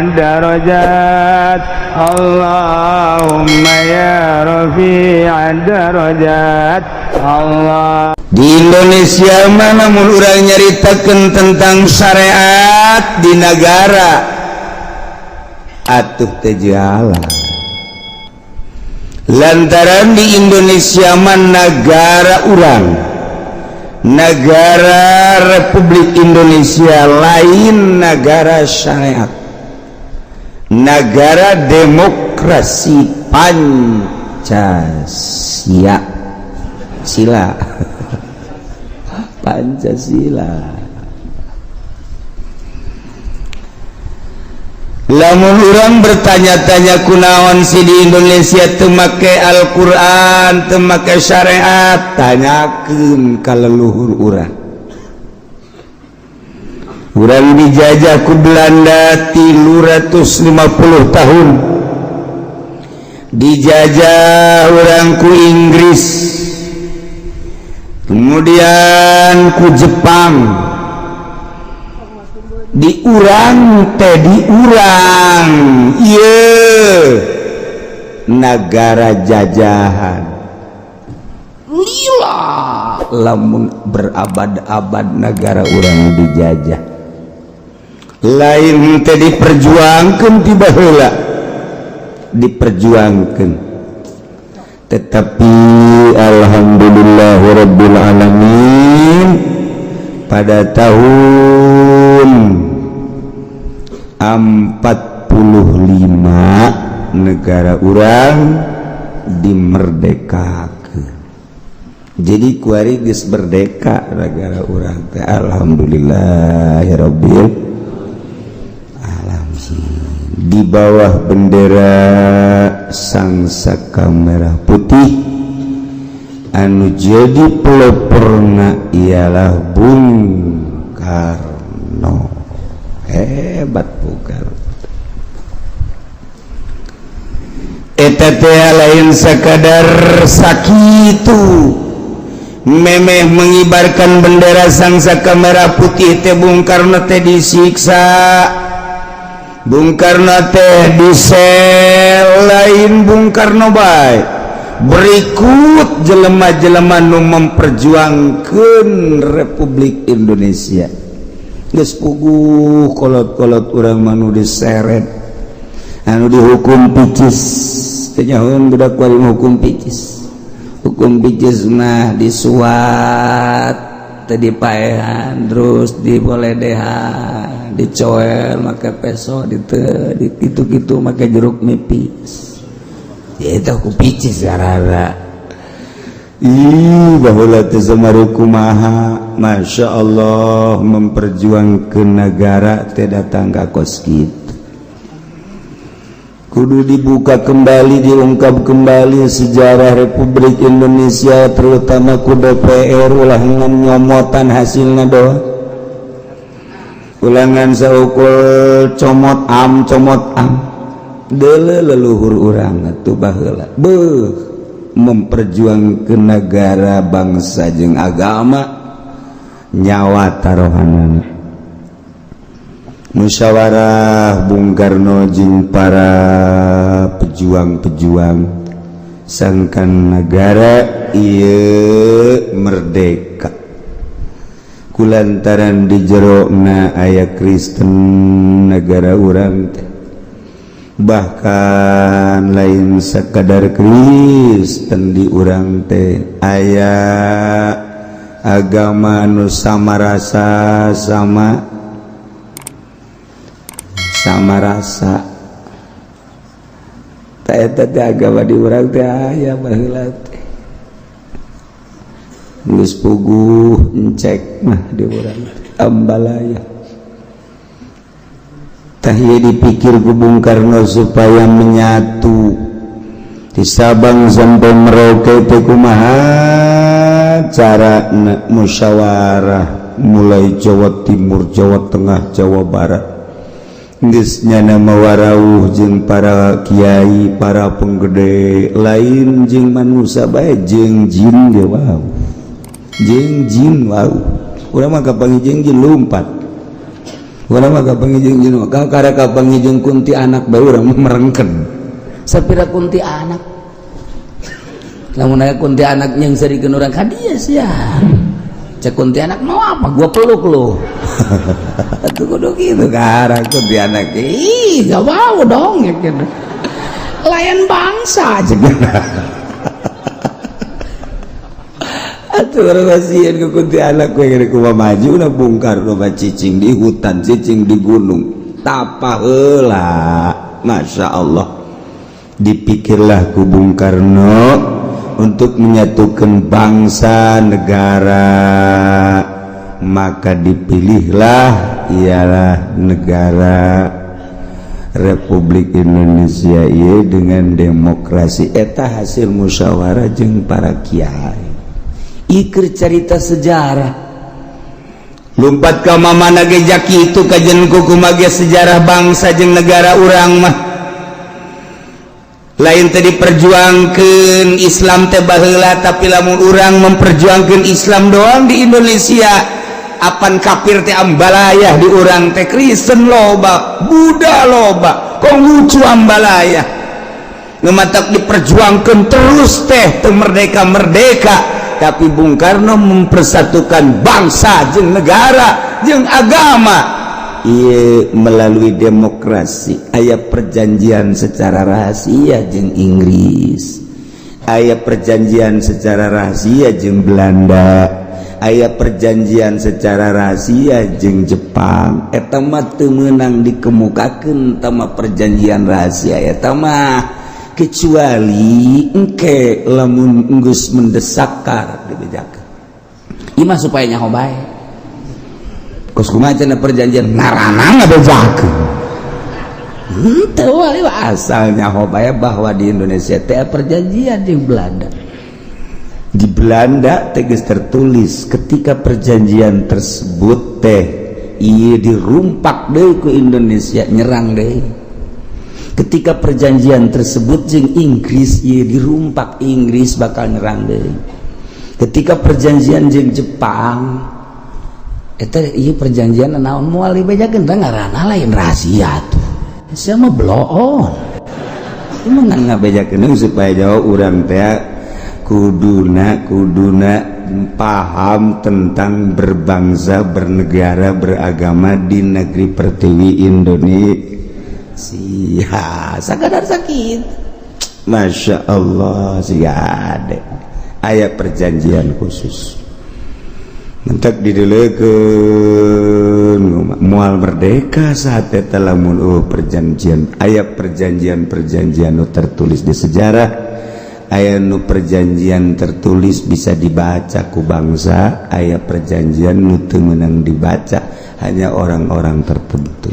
الدرجات اللهم يا رفيع الدرجات الله. Di Indonesia mana mun urang nyaritakeun tentang syariat di negara atuh teu jalan, lantaran di Indonesia mah negara urang, negara Republik Indonesia, lain negara syariat, negara demokrasi Pancasila, sila Pancasila. Lamun urang bertanya-tanya kunaon sih di Indonesia teu make Al-Quran, teu make syariat, tanyakeun ka leluhur urang. Urang dijajah ku Belanda 350 tahun, dijajah urang ku Inggris, kemudian ku Jepang. Diurang teh, diurang iya negara jajahan lila. Lamun berabad-abad negara urang dijajah, lain teh diperjuangkan, tiba heula diperjuangkan, tetapi alhamdulillahirabbil alamin pada tahun 45 negara urang dimerdekakan. Jadi kuari geus merdeka negara urang teh, alhamdulillahirabbil alamin, di bawah bendera Sang Saka Merah Putih, anu jadi peloporna ialah Bung Karno. Hebat Bung Karno. Eta teh lain sekadar sakitu memeh mengibarkan bendera Sang Saka Merah Putih teh, Bung Karno teh disiksa, Bung Karno teh disel. Lain Bung Karno bae, berikut jelema-jelema nu memperjuangkan Republik Indonesia geus puguh. Kolot-kolot urang mah nu diseret, anu dihukum picis. Teu nyahoeun budak kuari hukum picis. Hukum picis mah disuat teh, dipaehan, terus diboledehan, dicoel make peso, di kitu-kitu make jeruk nipis. Ya, itu aku picis karena ih baheula teh samari kumaha. Masya Allah, memperjuangkan negara teh datang ka kos kitu. Kudu dibuka kembali, diungkap kembali sejarah Republik Indonesia, terutama ku DPR. Ulah nyomotan hasilna doang, ulangan saukur comot am comot am. Dele leluhur urang atuh baheula, beuh, memperjuangkan negara, bangsa jeung agama, nyawa tarohanana. Musyawarah Bung Karno jeung para pejuang-pejuang sangkan negara ieu merdeka, kulantaran di jerona aya Kristen negara urang teh. Bahkan lain sekadar Kristen, di urang teh aya agama nu sama rasa, sama sama rasa. Tah, eta teh agama di urang teh aya baheula teh. Geus puguh encek mah di urang ambalaya. Tah, ieu dipikir ku Bung Karno supaya menyatu di Sabang sampai Merauke teh kumaha cara. Musyawarah mulai Jawa Timur, Jawa Tengah, Jawa Barat, geus nyana mawarawuh jeung para kiai, para penggede. Lain jeung manusia bae, jeung jin ge wow, jeung jin wow. Urang mah kapanggih jeung jin lumpat. Urang mah kapanggih jeung jelema, kakara kapanggih jeung kunti anak bae urang mah merengken. Sapira kunti anak. Lamun aya kunti anak nyeungseurikeun urang ka dieu sia. Cek kunti anak mau apa? Gua peluk lu. Atuh kudu kitu kakara kunti anak. Ih, gak mau dong ya gitu. Layan bangsa cek. Atuh urang sieun ku kunti anak we gede kumaha maju na Bung Karno mah cicing di hutan, cicing di gunung. Tapa heula. Masya Allah. Dipikirlah ku Bung Karno untuk menyatukan bangsa negara, maka dipilihlah ialah negara Republik Indonesia ieu dengan demokrasi. Eta hasil musyawarah jeung para kiai. Iker cerita sejarah lumpat ka mamana ge jaki itu kajen kumaha ge sejarah bangsa jeung negara urang mah. Lain tadi perjuangkan Islam teh baheula, tapi lamun urang memperjuangkan Islam doang di Indonesia, apan kafir teh ambalayah di urang teh, Kristen loba, Buddha loba, Konghucu ambalayah. Ngematak diperjuangkan terus teh teu merdeka-merdeka, tapi Bung Karno mempersatukan bangsa jeung negara jeung agama. Ieu melalui demokrasi. Aya perjanjian secara rahasia jeung Inggris, aya perjanjian secara rahasia jeung Belanda, aya perjanjian secara rahasia jeung Jepang. Eta mah teu meunang dikemukakeun tama perjanjian rahasia eta mah, kecuali engke lamun geus mendesak dibejakeun. Ieu mah supaya nyaho bae. Kos kumaha cenah perjanjian ngaranna ngabejakeun. Henteu wali asal nyaho bae bahwa di Indonesia teh perjanjian di Belanda. Di Belanda teh geus tertulis ketika perjanjian tersebut teh ieu dirumpak deui ku Indonesia, nyerang deui. Ketika perjanjian tersebut jeung Inggris ieu dirumpak, Inggris bakal nyerang deui. Ketika perjanjian jeung Jepang eta ieu perjanjian naon moal dibejakeun teh ngaranna lain rahasia tuh. Sia mah bloon. Emang ngabejakeun supaya jauh urang teh kuduna paham tentang berbangsa, bernegara, beragama di negeri pertiwi Indonesia. Sakadar sakit. Masya Allah siga ade. Aya perjanjian khusus. Mentak didelekeun moal merdeka saat eta lamun perjanjian. Aya perjanjian-perjanjian nu tertulis di sejarah, aya nu perjanjian tertulis bisa dibaca ku bangsa, aya perjanjian nu teu meunang dibaca hanya orang-orang tertentu.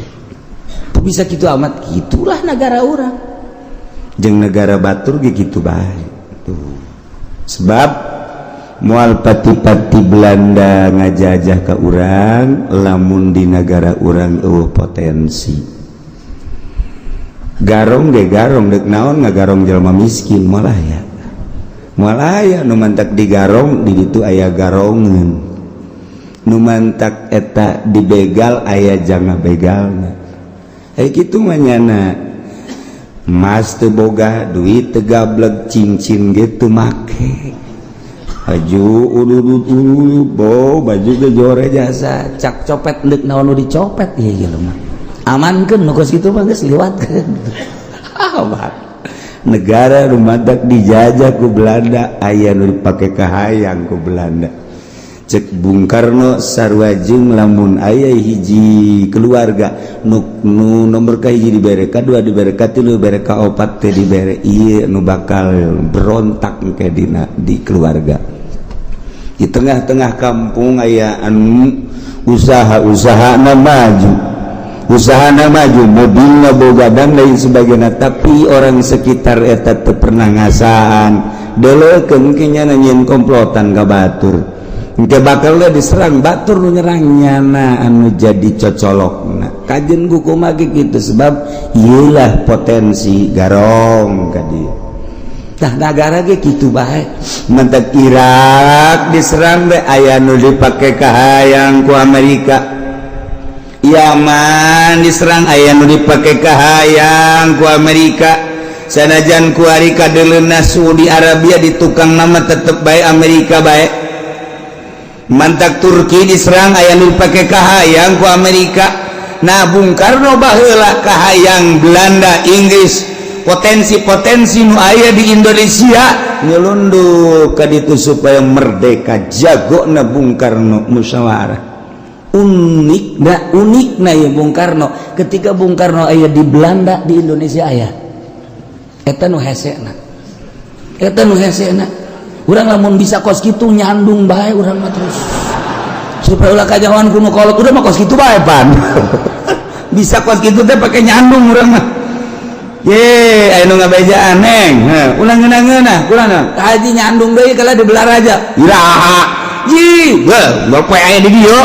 Bisa gitu amat gitulah negara urang. Jeung negara batur ge kitu bae. Tuh. Sebab moal pati-pati Belanda ngajajah ke urang lamun di negara urang eueuh potensi. Garong ge garong deuk naon ngagarong jelema miskin moal aya. Moal aya nu mantak digarong di ditu aya garongeun. Nu mantak eta dibegal aya janga begalna. Kitu mah nyana emas teu boga duit teu gableg cincin ge teu make. Baju udud udud bo baju ge jore jasa cak copet deuk naon nu dicopet ieu ieu mah. Amankeun nu kos kitu mah geus liwatkeun. Aman. Negara nu mantak dijajah ku Belanda aya nu dipake kahayang ku Belanda. Cek Bung Karno sarua jeung lamun aya hiji keluarga nu nomor ka hiji dibere, ka dua dibere, ka tilu dibere, ka opat teh dibere, ieu nu bakal berontak engke dina di keluarga. Di tengah-tengah kampung aya anu usaha-usahana maju, usahana maju, mobilna boga dan lain sebagainya, tapi orang sekitar eta teu pernah ngasaan. Deleukeun ke nyana nyieun komplotan ka batur. Engke bakal diserang batur nu nyerang nyana anu jadi cocolokna. Kajen kumaha ge kitu sebab ieulah potensi garong ka dieu. Tah nagara ge kitu bae. Mentek Irak diserang be aya nu dipake kahayang ku Amerika. Yaman diserang aya nu dipake kahayang ku Amerika sanajan kuari kadeuleuna Saudi Arabia di tukang nama tetep bae Amerika bae. Mantak Turki diserang aya nu dipake kahayang ku Amerika. Nah, Bung Karno baheula kahayang Belanda, Inggris, potensi-potensi nu aya di Indonesia nyelunduk ka ditu supaya merdeka. Jagona Bung Karno musyawarah. Unik nah, unik nah ya Bung Karno, ketika Bung Karno aya di Belanda, di Indonesia aya. Eta nu hesena, eta nu hesena. Urang lamun bisa kos kitu nyandung bae urang mah terus supaya ulah kajawan kuno kolot. Udah mah kos kitu bae pan bisa kos kitu teh pake nyandung urang mah. Ye, aya nu ngabejaan neng. Heh, ulah ngeunah-ngeunah, ulah naon. Haji nyandung deui kalau di belah raja. Iraha. Ji, beuh, bapak aya di dieu.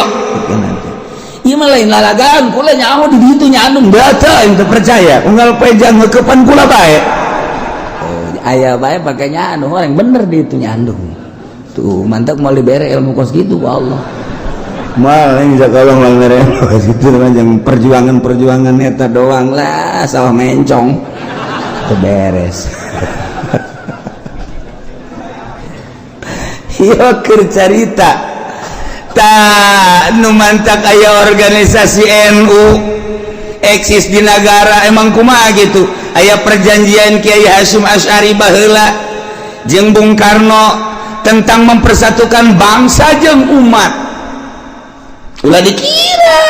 Ieu mah lain lalagaan, kula nyaho di ditu nyandung. Bata aing teu percaya. Unggal poe jang ngeukepan kula bae. Oh, aya bae pake nyandung, orang bener di itu nyandung. Tuh, mantap mau dibere ilmu kos gitu ku Allah. Mal aing sakolong mal mere gitu yang perjuangan-perjuangan eta doang lah sawah mencong. Teu beres. Ieu keur carita. Ta nu mantak aya organisasi NU eksis di negara emang kumaha gitu. Aya perjanjian Kiai Hasyim Asy'ari baheula jeung Bung Karno tentang mempersatukan bangsa jeung umat. Ulah dikira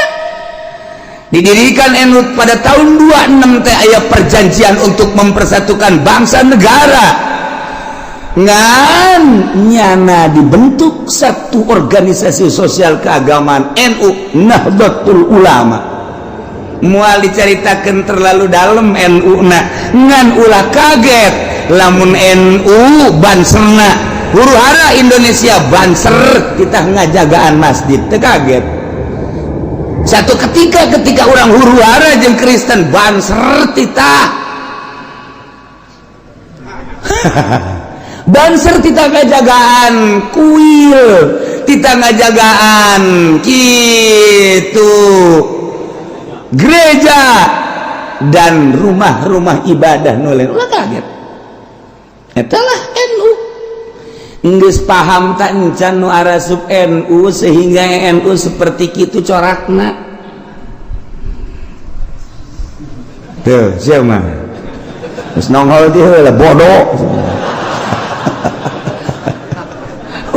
didirikan NU pada tahun 26 teh aya perjanjian untuk mempersatukan bangsa negara. Ngan nyana dibentuk satu organisasi sosial keagamaan NU Nahdlatul Ulama. Moal dicaritakeun terlalu dalam NU na, ngan ulah kaget lamun NU banserna huru hara Indonesia banser kita ngajagaan masjid teu kaget. Satu ketika ketika orang huru hara jeung Kristen banser titah banser titah ngajagaan kuil, titah ngajagaan gitu gereja dan rumah-rumah ibadah nu lain. Ulah kaget. Etalah NU. Geus paham tak encan nu arasup NU sehingga NU seperti kitu corakna. Tuh, siapa mah? Geus nongol di heula bodoh.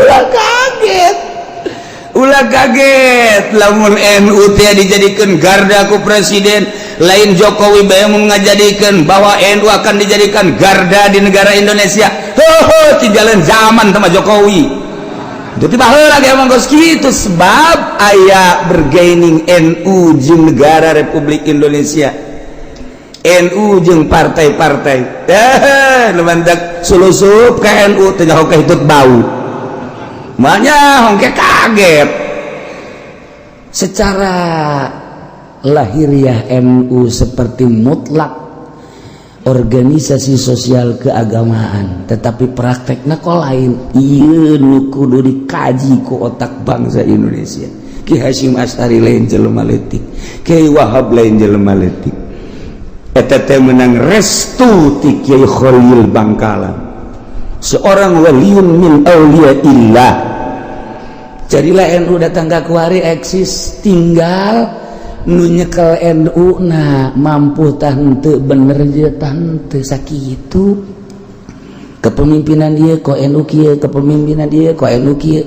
Ulah kaget. Ulah kaget lamun NU teh dijadikeun garda ku presiden, lain Jokowi bae mun ngajadikeun bahwa NU akan dijadikan garda di negara Indonesia. Heuh, tinggalan zaman sama Jokowi. Jadi baheula ge emang geus kitu sebab aya bergaining NU jeung negara Republik Indonesia. NU jeung partai-partai. Nu mantak sulusup ka NU teh nyaho kahitut bau. Makanya hongke kaget. Secara lahiriah NU seperti mutlak organisasi sosial keagamaan, tetapi praktekna kok lain. Ieu nu kudu dikaji ku otak bangsa Indonesia. Ki Hasyim Asy'ari lain jelema leutik, Kiai Wahab lain jelema leutik. Eta teh menang restu ti Kiai Khalil Bangkalan, seorang waliun min auliyaillah. Jadilah NU datang ke kuari eksis, tinggal nu nyekel NU na mampu tante bener je tante sakitu kepemimpinan dia kok NU kieu, kepemimpinan dia kok NU kieu.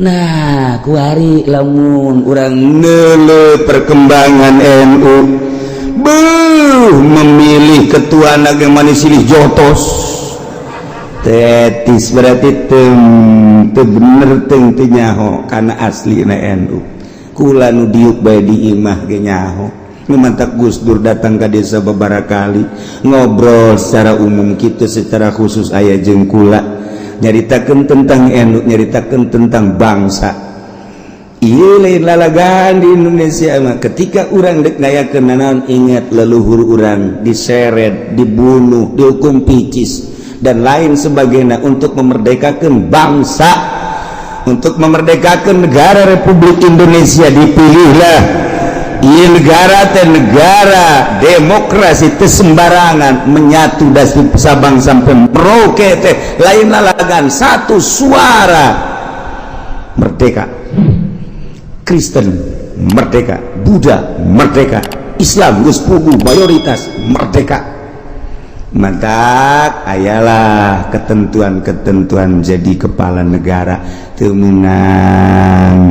Nah kuari lamun urang neuleuh perkembangan NU beuh memilih ketua naga manis silih jotos tetis berarti teu bener teu nyaho kana aslina NU. Kula nu diuk bae di imah ge nyaho. Nu mantak Gus Dur datang ka desa beberapa kali ngobrol secara umum kitu, secara khusus aya jeung kula nyaritakeun tentang NU, nyaritakeun tentang bangsa. Ieu lain lalagan di Indonesia mah. Ketika urang dek ngayakeun nanaon, ingat leluhur urang diseret, dibunuh, dihukum picis dan lain sebagainya untuk memerdekakan bangsa, untuk memerdekakan negara Republik Indonesia. Dipilihlah Ieu negara teh negara demokrasi, teu sembarangan menyatu dari Sabang sampai Merauke teh lain lalagan, satu suara merdeka. Kristen merdeka, Buddha merdeka, Islam geus puguh mayoritas merdeka. Mantak ayalah ketentuan-ketentuan jadi kepala negara teu meunang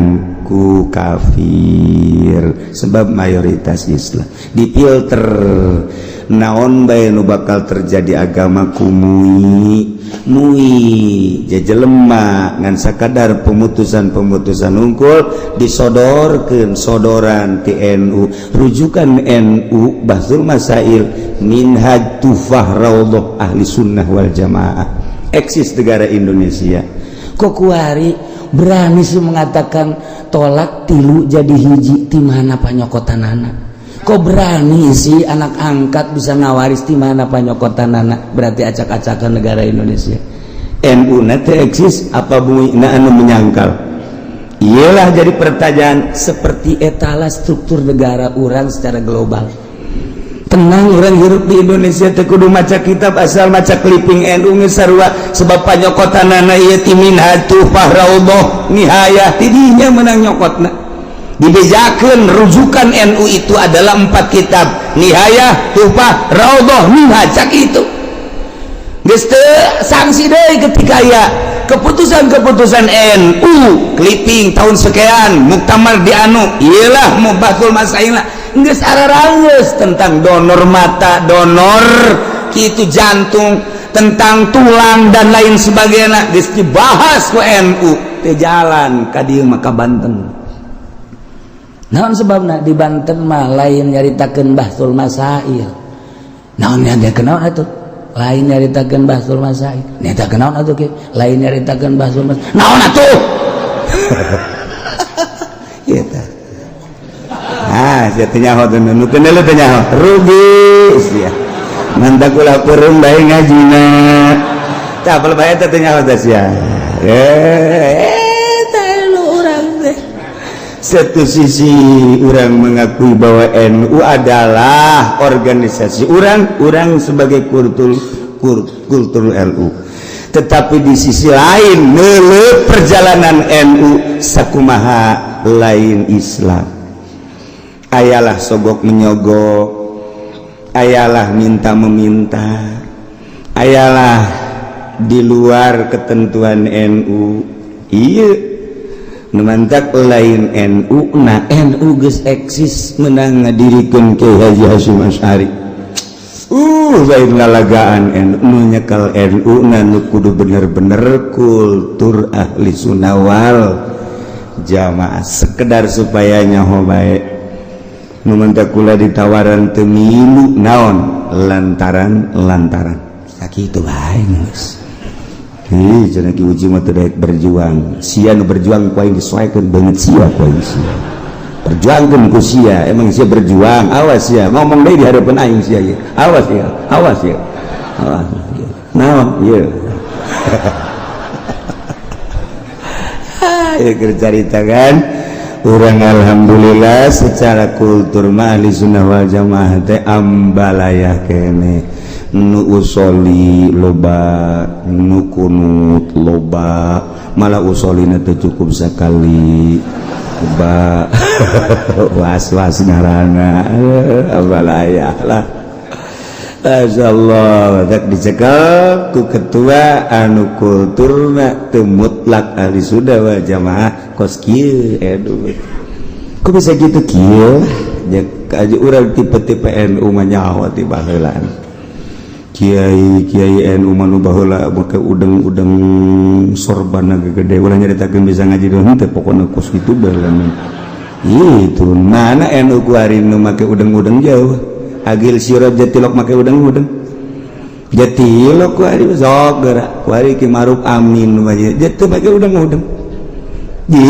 ku kafir sebab mayoritas Islam. Difilter naon bae nu bakal terjadi agama ku MUI, MUI jelema ngan sakadar pemutusan-pemutusan unggul disodorkeun, sodoran ti NU, rujukan NU Bahtsul Masail, Minhaj, Tuhfah, Raudhah, Ahli Sunnah wal Jamaah eksis negara Indonesia. Kok kuari berani sih mengatakan tolak tilu jadi hiji? Di mana panyokotanana? Kok berani sih anak angkat bisa ngawaris? Di mana panyokotanana? Berarti acak-acakan negara Indonesia. NU nanti eksis apa MUI na anu menyangkal? Iyalah, jadi pertanyaan. Seperti etalah struktur negara urang secara global. Tenang, urang hirup di Indonesia teu kudu maca kitab, asal maca clipping NU geus sarua, sebab panyokotanana ieu ti Minhaj, Tuhfah, Raudhah, Nihayah. Tidinya menang nyokotna, dibejakeun rujukan NU itu adalah empat kitab, Nihayah, Tuhfah, Raudhah, Minhaj. Cak itu geus teu sanksi deui ketika ya keputusan-keputusan NU clipping tahun sekian, muktamar di anu, iyalah mau Bahtsul Masail geus araranggeus tentang donor mata, donor kitu jantung, tentang tulang dan lain sebagainya, geus dibahas ku NU teh jalan ka dieu mah ka Banten. Naon sebabna di Banten mah lain nyaritakeun Bahtsul Masail? Naon yang dia kenal atuh? Lain nyaritakeun Bahtsul Masail. Nyaritakeun naon atuh ke? Lain nyaritakeun Bahtsul Masail. Naon atuh? Ieu tah. Ah, sia teu nyaho teh, nu teu teu nyaho. Rugi sia. Mantak ulah peureum bae ngajina. Tah, apal bae teh teu nyaho teh sia. Eh, tah lu urang teh. Satu sisi urang mengakui bahwa NU adalah organisasi urang, urang sebagai kultur kultur NU. Tetapi di sisi lain neuleuh perjalanan NU sakumaha lain Islam. Ayalah sogok menyogok, ayalah minta meminta, ayalah di luar ketentuan NU. Iya, mantak lain NU na NU geus eksis menang ngadirikeun Kiai Haji Hasyim Asy'ari. Lain lalagaan NU nyekel NU na nu kudu bener-bener kultur Ahli Sunnah wal Jamaah, sekedar supaya nyaho bae. Nu mantak kula ditawaran teu milu, naon lantaran lantaran sakitu bae geus. Ih, cenah Ki Uji mah teu daek berjuang. Sia nu berjuang ku aing disoekeun beungeut sia ku aing sia. Perjuangkeun ku sia, emang sia berjuang. Awas sia, ngomong deui di hadapan aing sia ieu. Awas ya, awas ya. Awas. Naon ieu? Ya keur carita kan. Urang alhamdulillah secara kultur mah Ahli Sunnah wal Jamaah teh ambalaya kene. Nu usoli loba, nu kunut loba, malah usolina teu cukup sekali loba, was-was ngaranna ambalaya lah. Masyaallah, tak dicekel ku ketua anu kulturna teu mutlak Ahli Sunnah wal Jamaah kos kieu. Aduh, kok bisa gitu kieu? Aja urang tipe-tipe NU mah nyaho ti baheulaan. Kiai Kiai NU mah nu baheula make udeng-udeng sorban gede, ulah nyaritakeun bisa ngaji doang teh, pokona kos kitu baheula. Itu mana NU kuari nu make udeng-udeng jauh? Agil Siroj jatilok make udeng-udeng, jatilok kuari sok geura kuari Ki Maruf Amin mah jatuh make udeng-udeng. Di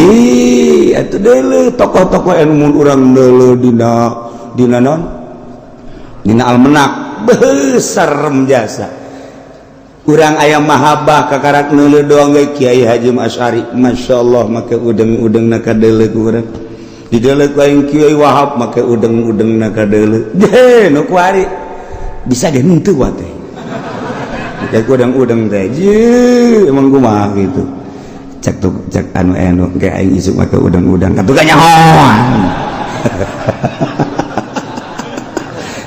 atuh deuleu tokoh-tokoh NU mun urang deuleu dina dina naon dina almenak besar jasa urang ayam mahabbah kakarak neuleuh doang ge. Kiai Haji Asy'ari, Masya Allah, make udeng-udeng na kadeuleu ku urang. Dideuleu ku aing Kiai Wahab make udeng-udengna kadeuleu. Je, nu kuari bisa ge henteu wa teh. Make udeng-udeng teh. Je, emang kumaha gitu. Cek tuh cek anu anu kayak aing isuk make udeng-udeng katuh nyahoan.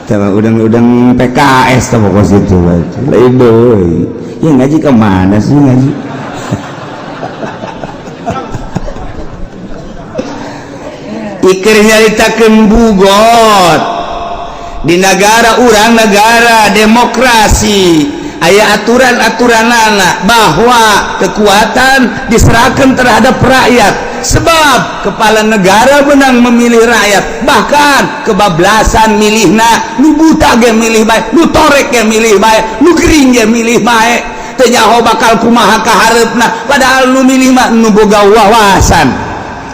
Sama udang-udang PKS tuh pokok situ lain doi. Ya ngaji kemana sih ngaji? Ikir nyaritakeun bugot di negara urang, negara demokrasi, aya aturan-aturanana bahwa kekuatan diserahkan terhadap rakyat, sebab kepala negara menang memilih rakyat, bahkan kebablasan milihna, nu buta ge milih bae, nu torek ge milih bae, nu gering ge milih bae, teu nyaho bakal kumaha kahareupna, padahal nu milih mah nu boga wawasan,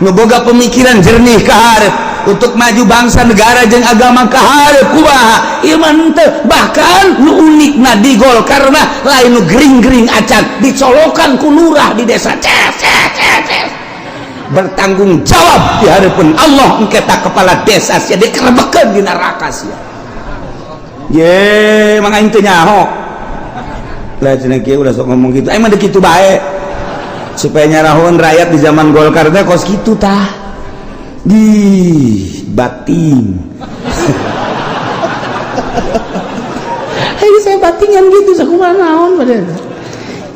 nu boga pemikiran jernih kaharep untuk maju bangsa negara jeung agama kaharep kumaha ieu mah henteu. Bahkan nu unikna di Golkar mah lain nu gering-gering acan dicolokan ku lurah di desa, ces ces ces ces, bertanggung jawab di hadapan Allah engke ta kepala desa sia dikerebekeun di neraka sia. Ye, mang aing teu nyaho lah cenah kieu ulah sok ngomong kitu, aing mah kitu bae supaya nyarahun rakyat di zaman Golkar teh kos kitu tah di bating. Hei, saya batingan gitu sakumaha naon pada.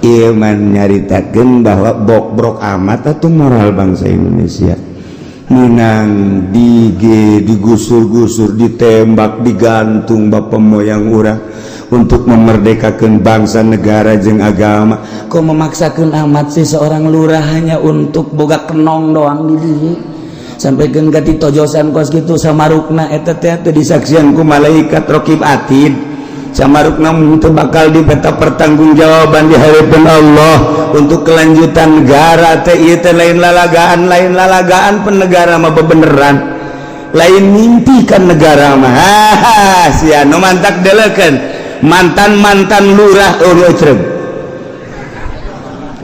Ieu mah nyaritakeun bahwa bokbrok amat atuh moral bangsa Indonesia. Minang dige digusur-gusur, ditembak, digantung bapak moyang urang untuk memerdekakan bangsa negara jeung agama. Kok memaksakan amat sih seorang lurah hanya untuk boga kenong doang di dieu? Sampaikan ka tojosan kos gitu samarukna eta teh teu disaksian ku malaikat raqib atid. Samarukna teu bakal dipeta pertanggungjawaban di hadapan Allah untuk kelanjutan negara teh ieu teh lain lalagaan penegara mah bebeneran, lain mimpi kan negara mah. Haha, sia nu mantak deleukeun mantan-mantan lurah eueuh ecreg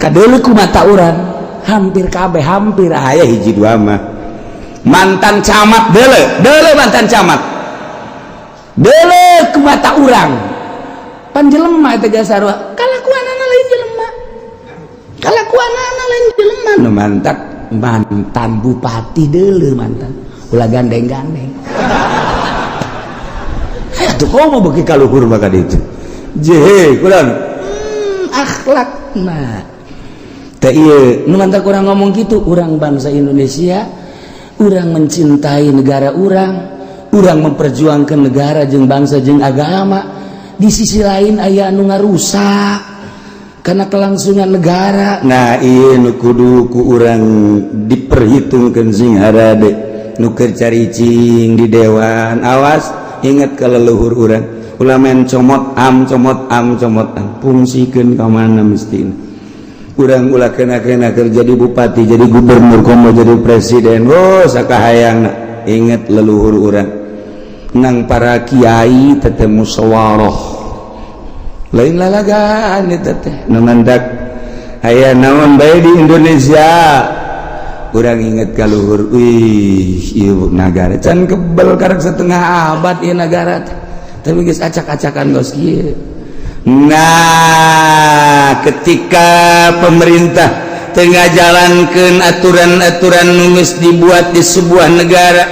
kadeuleu ku mata urang hampir kabeh, hampir aya hiji dua mah mantan camat deuleu deuleu mantan camat deuleu ku mata urang pan jelema eta ge sarua kalakuanana lain jelema, kalakuanana lain jelema. Nu mantak mantan bupati deuleu mantan ulah gandeng-gandeng. Atuh komo beuki ka luhur maka ditu jehe kurang akhlakna teh ieu nu mantak urang ngomong kitu. Urang bangsa Indonesia, urang mencintai negara urang, urang memperjuangkan negara jeung bangsa jeung agama. Di sisi lain aya anu ngarusak karena kelangsungan negara. Nah ieu nu kudu ku urang diperhitungkeun sing harade nu keur caricing di dewan. Awas, ingat ke leluhur urang, ulah main comot am comot am comot am, fungsikeun ka mana mestina. Urang ulah kena-kena keur jadi bupati, jadi gubernur, komo jadi presiden. Oh sakahayangna ingat leluhur urang nang para kiai teteh musyawarah lain lalagaan eta teh nu mandak aya naon bae di Indonesia. Urang inget ka luhur, wih ieu nagara can kebel karek setengah abad ieu nagara teh, tapi geus acak-acakan geus kieu. Nah ketika pemerintah tengah jalankeun aturan-aturan nu geus dibuat di sebuah negara,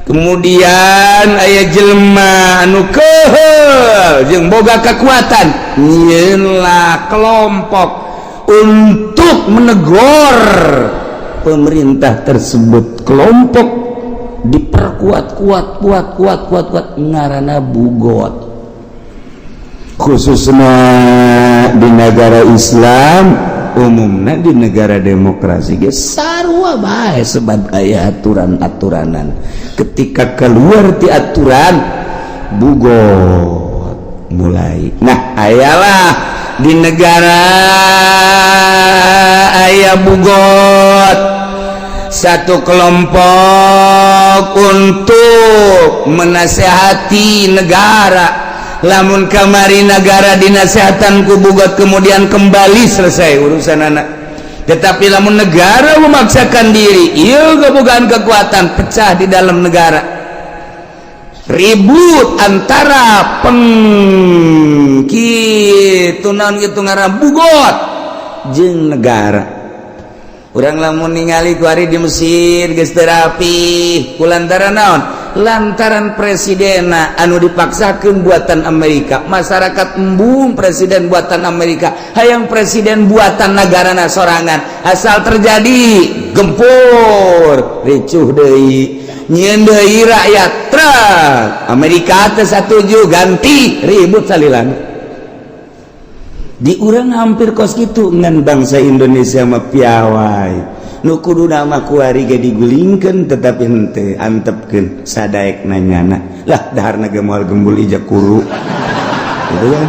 kemudian aya jelema anu keuheul jeung boga kekuatan, nyieunlah kelompok untuk menegur pemerintah tersebut. Kelompok diperkuat kuat kuat kuat kuat kuat ngaranna bugot. Khususnya di negara Islam, umumnya di negara demokrasi ge sarua bae sebab aya aturan-aturanan. Ketika keluar ti aturan bugot mulai. Nah ayalah di negara aya bugot satu kelompok untuk menasehati negara. Lamun kamari negara dinasehatan ku bugot kemudian kembali selesai urusan anak. Tetapi lamun negara memaksakan diri, iya, kebogaan kekuatan, pecah di dalam negara, ribut antara peng kitu, naon gitu ngaran, bughot jeung negara. Urang lamun ningali kuari di Mesir geus teu rapi kulantaran naon? Lantaran presidenna anu dipaksakeun buatan Amerika. Masyarakat embung presiden buatan Amerika, hayang presiden buatan negarana sorangan. Asal terjadi gempur, ricuh deui, nyieun deui rakyat truk Amerika teh satuju, ganti, ribut salilan. Di urang hampir kos gitu, ngan bangsa Indonesia mah piawai. Nu kuduna mah kuari ge digulingkeun, tetapi henteu, antepkeun sadaek nanyana lah, daharna ge moal gembul ijak kuru gitu kan.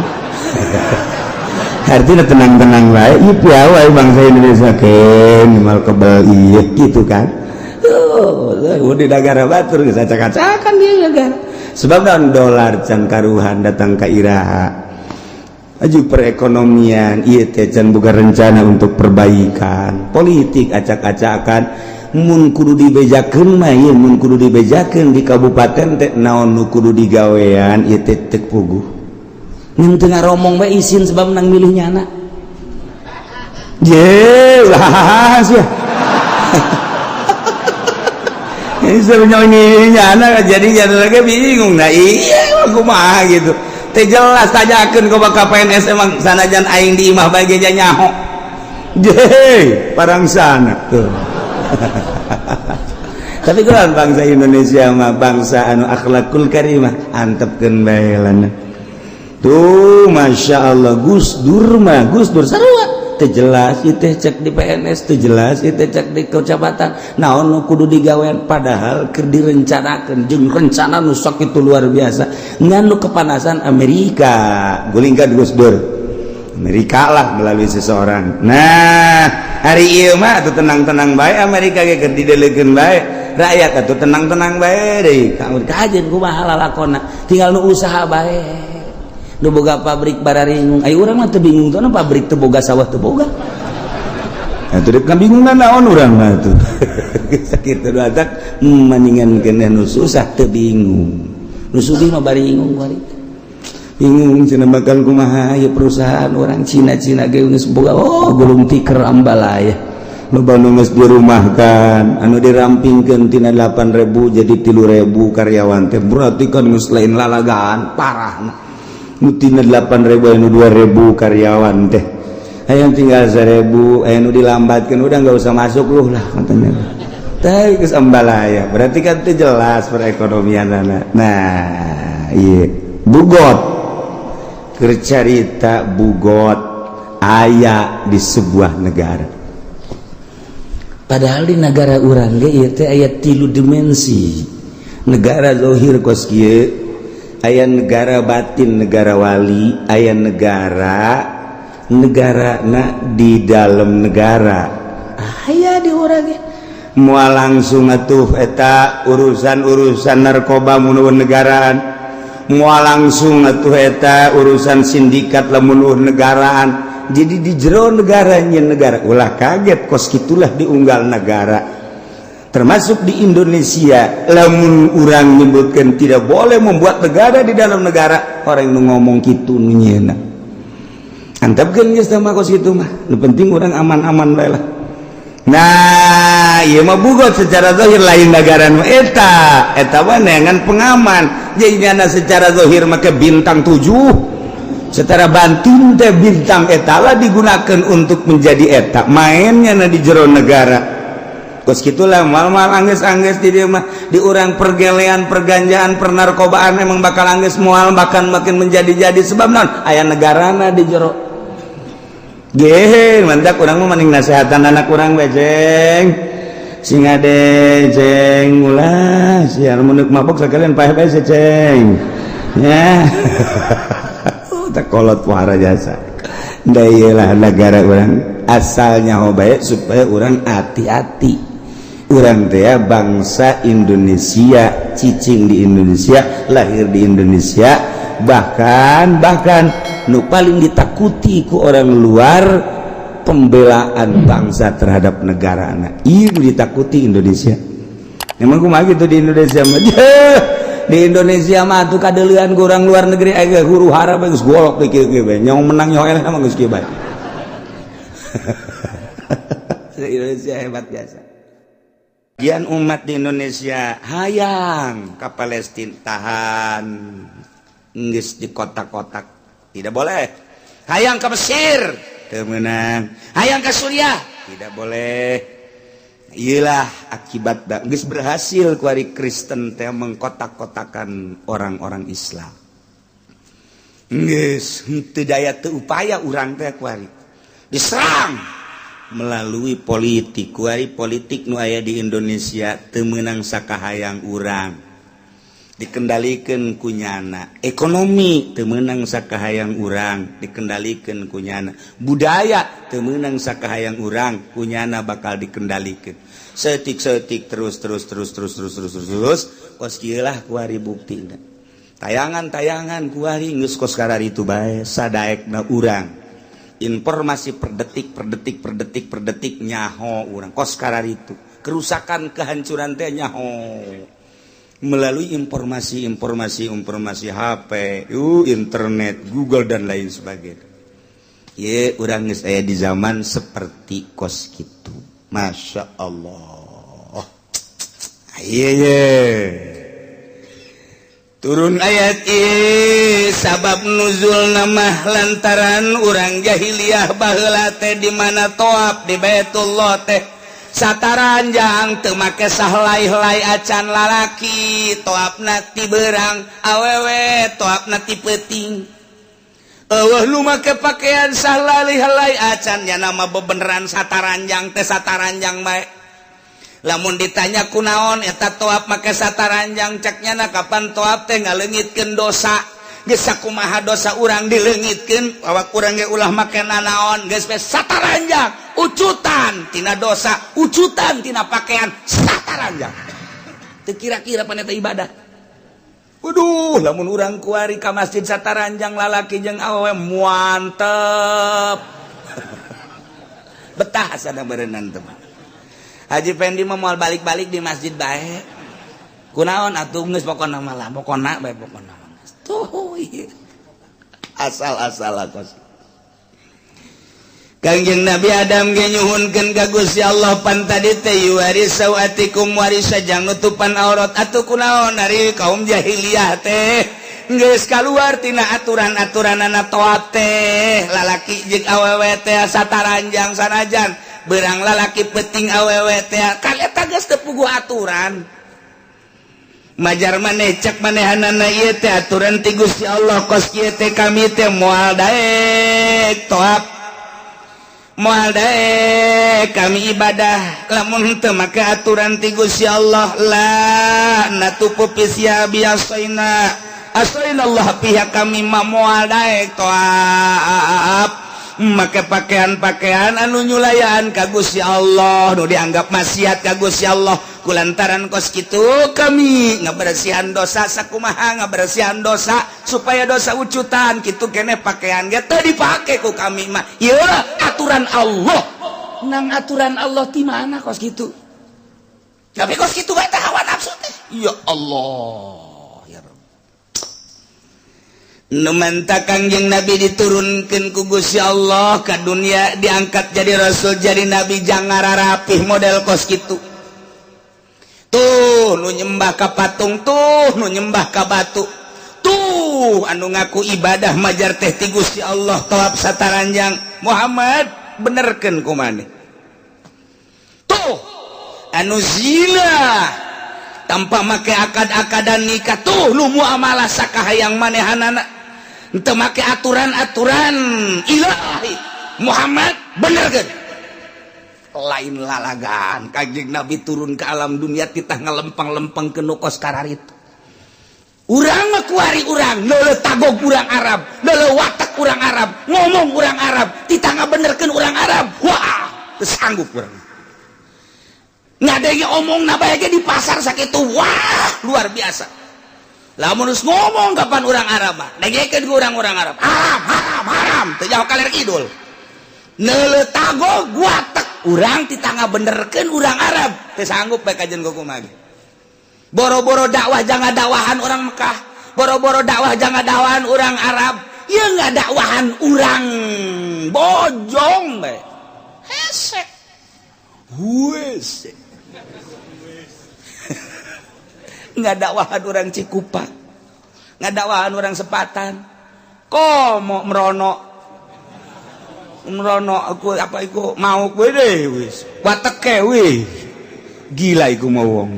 Artinya tenang-tenang bae. Ieu piawai bangsa Indonesia, keun moal kebal ieu gitu kan. Oh, di negara batur geus acak-acakan dia negara. Sebab naon? Dolar can karuhan datang ka iraha, aju perekonomian ieu teh can boga rencana untuk perbaikan, politik acak-acakan. Mun kudu dibejakeun mah ieu, mun kudu dibejakeun di kabupaten teh naon nu kudu digawean ieu teh teu puguh. Ngan teu ngaromong bae, isin, sebab menang milih nyana je lah sia. Ini sebenarnya ini nyana jadi nyana lagi bingung. Nah iya, kumaha gitu teh jelas, tanyakeun ke bakal PNS. Emang sanajan aing di imah bae ge nyaho je parang sana tuh. Tapi kan bangsa Indonesia mah bangsa anu akhlakul karimah, antepkeun bae lana tuh. Masya Allah, Gus Dur mah, Gus Dur sarua teu jelas ieu teh, cek di PNS teu jelas ieu teh, cek di kecamatan naon nu kudu digawean, padahal keur direncanakeun jeung rencana nu sok itu luar biasa. Ngan nu kepanasan Amerika, gulingkan Gus Dur. Amerika lah melalui seseorang. Nah, hari ieu mah atuh tenang-tenang bae, Amerika ge keur didelekeun bae, rakyat atuh tenang-tenang bae deui. Kajeun kumaha lalakonna, tinggal nu usaha bae, nu boga pabrik bararingung. Ayo, urang mah teu bingung tuh, pabrik teu boga, sawah teu boga. Atuh dek kabingungan naon urang mah tuh? Sakitu atak mendingan keneh nu susah teu bingung. Nu sugih mah baringung kuari. Bingung cenah bakal kumaha ieu perusahaan orang Cina-Cina ge geus boga, oh, gulung tiker, ambalaya. Loba nu geus dirumahkan, anu dirampingkeun tina 8000 jadi 3000 karyawan teh, berarti kan geus lain lalagaan parah. Nu tina 8000 anu 2000 karyawan teh hayang tinggal 1000, aya nu dilambatkeun, udah nggak usah masuk lu lah katanya teh, geus ambalaya. Berarti kan itu jelas perekonomian. Nah iya, bughot, kercarita bughot aya di sebuah negara. Padahal di negara urang ge ieu teh aya tilu dimensi. Negara zohir kos kieu, aya negara batin, negara wali, aya negara negara na di dalam negara aya di urang ge. Moal langsung atuh eta urusan-urusan narkoba mun negaraan, moal langsung atuh eta urusan sindikat lamun negaraan. Jadi di jero negaranya negara. Ulah kaget, kos gitulah diunggal negara, termasuk di Indonesia. Lamun urang menyebutkan tidak boleh membuat negara di dalam negara, orang nu ngomong gitu nu nyeuna antepkeun geus mah. Kos kitu mah nu penting urang aman-aman bae lah. Nah ieu mah bughot secara zahir lain negara nu eta, eta mah neangan pengaman. Jadi nyana secara zahir make bintang 7, secara batin teh bintang eta lah digunakan untuk menjadi eta mainnya. Na di jero negara kos gitulah, mal-mal angges-angges di dia mah. Di urang pergelean, perganjaan, pernarkobaan emang bakal angges moal, bahkan makin menjadi-jadi. Sebab non aya negarana di jero ge. Mantap, urang mah mending nasehatan anak urang bae, ceng, sing ade ceng, ulah siar mun mabok sekalian paeh bae, ceng ya. Tak kolot wara jasa. Da iyalah, negara urang asalnya bae supaya urang hati-hati. Urang teh bangsa Indonesia, cicing di Indonesia, lahir di Indonesia, bahkan bahkan nu paling ditakuti ku orang luar. Pembelaan bangsa terhadap negara anak ieu ditakuti Indonesia. Emang kumaha gitu di Indonesia mah? Di Indonesia mah tuh kadeulean ku urang luar negeri, aya huru hara geus golok teh kieu kieu bae. Nyong menang nyoh eleh mah geus kieu bae. Indonesia hebat biasa. Gian umat di Indonesia hayang ke Palestina, tahan, geus di kotak-kotak, tidak boleh. Hayang ke Mesir, teu meunang. Hayang ke Suriah, tidak boleh. Iyalah akibat geus berhasil kuari Kristen teh mengkotak-kotakan orang-orang Islam. Geus henteu daya teu upaya urang teh kuari. Diserang melalui politik. Kuari politik nu aya di Indonesia teu meunang sakahayang urang. Dikendalikan kunyana. Ekonomi teu meunang sakahayang urang, dikendalikan kunyana. Budaya teu meunang sakahayang urang, kunyana bakal dikendalikan. Setik-setik terus terus terus terus terus terus terus terus kos kieu lah kuari buktina. Tayangan-tayangan kuari geus kos itu bae sadaekna urang. Informasi per detik, per detik, per detik, per detik nyaho urang kos itu. Kerusakan, kehancuran teh nyaho melalui informasi-informasi, informasi HP, internet, Google, dan lain sebagainya. Ye, urang geus aya di zaman seperti kos gitu. Masya Allah. Iya ye. Turun ayat ieu sabab nuzul nama lantaran urang jahiliyah baheula teh di mana toab di Baitullah teh sataranjang, teu make sahlai-helai acan. Lalaki toabna ti berang, awewe toabna ti peuting. Eueuh nu make pakaian sahlai-helai acan. Ya nama bebeneran sataranjang teh sataranjang bae. Lamun ditanya kunaon eta toab make sataranjang, cek nyana kapan toab teh ngaleungitkeun dosa. Geus sakumaha dosa urang dileungitkeun, awak urang ge ulah make nanaon, geus we sataranjang, ucutan tina dosa, ucutan tina pakaian sataranjang. Teu kira-kira pan eta ibadah. Waduh, lamun urang kuari ka masjid sataranjang, lalaki jeung awewe muantep betah sana berenang. Teman Haji Fendi mah moal balik-balik di masjid bae. Kunaon atuh? Geus pokona mah lah, pokona bae, pokona mah tuh ieu. Asal-asal kos Kangjeng Nabi Adam ge nyuhunkeun ka Gusti Allah, pan tadi teh yuwari sawatikum warisa jang nutupan aurat. Atuh kunaon ari kaum jahiliyah teh geus kaluar tina aturan-aturanana, toab teh lalaki jeung awewe teh sataranjang, sanajan berang lalaki, peuting awewe teh, kan eta geus teu puguh aturan. Majar maneh, cek manehanana, ieu teh aturan ti Gusti Allah. Kos kieu teh kami teh moal daek toab, moal daek kami ibadah lamun teu make aturan ti Gusti Allah. La natufu fi biasaina asaina Allah, pihak kami mah moal daek toab make pakaian-pakaian anu nyulayaan ka Gusti Allah, nu dianggap maksiat ka Gusti Allah. Kulantaran kos kitu kami ngabersihan dosa, sakumaha ngabersihan dosa supaya dosa ucutan kitu kene pakaian ge teu dipake ku kami mah. Ieu aturan Allah. Nang aturan Allah ti mana kos kitu? Tapi kos kitu bae teh hawa nafsu teh. Ya Allah ya Rabb. Nu menta Kangjeng Nabi diturunkan ku Gusti Allah ke dunia, diangkat jadi rasul, jadi nabi, jangan rapih model kos gitu. Tuh nu nyembah ka patung, tuh nu nyembah ka batu, tuh anu ngaku ibadah majar teh ti Gusti Allah tawaf sataranjang. Muhammad, benerkeun ku maneh. Tuh anu zina tanpa make akad-akadan nikah, tuh nu muamalah sakahayang manehanana, teu make aturan-aturan ilahi. Muhammad, bener kan? Lain lalagan Kanjeng Nabi turun ke alam dunia titah ngalempang-lempang ke nu kos kararitu. Urang mah kuari urang leuleuh tagog urang Arab, leuleuh watak urang Arab, ngomong urang Arab, titah ngabenerkeun urang Arab. Wah, teu sanggup urang ngadenge omong bae ge di pasar sakitu. Wah, luar biasa. Lamun geus ngomong kapan urang Arab mah dengekeun ku urang-urang Arab, haram, haram, haram, teu jauh kaler kidul. Neuleuh tagog watek urang titangga benerkeun urang Arab teu sanggup bae kajian kumaha ge. Boro-boro dakwah jangan dakwahan orang Mekah, boro-boro dakwah jangan dakwahan orang Arab, ya nggak dakwahan orang Bojong bae. Hese. Huese. Nggak dakwahan orang Cikupa, nggak dakwahan orang Sepatan. Komo merono merono aku apa iku mau kowe deh wis. Wateke wih. Gila iku mau wong.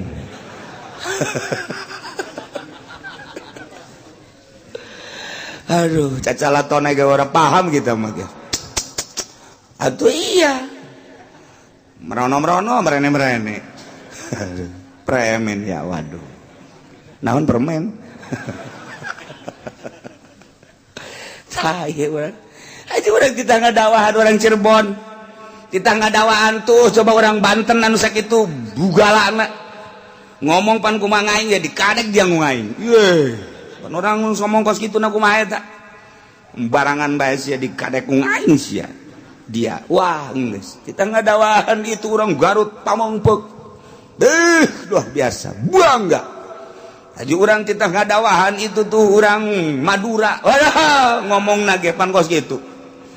Aduh, cacalatone ge ora paham kita mah ge. Atuh iya. Merono-merono, merene-merene. Premen ya, waduh. Naon permen? Saya urang. Aja urang kita ngadakwahan orang Cirebon. Kita ngadakwahan tuh coba orang Banten anu sakitu bugalana. Ngomong pan kumaha aing ya dikadek dia ngungaing. Ye. Pan orang ngomong kos kitu na kumaha eta. Barangan bae sia dikadek ngungaing sia. Dia wah geus. Kita ngadakwahan itu orang Garut Pamongpeuk. Deh, luar biasa. Bangga. Haji orang kita ngadawahan itu tuh orang Madura. Wah, ngomong nage pan kos gitu.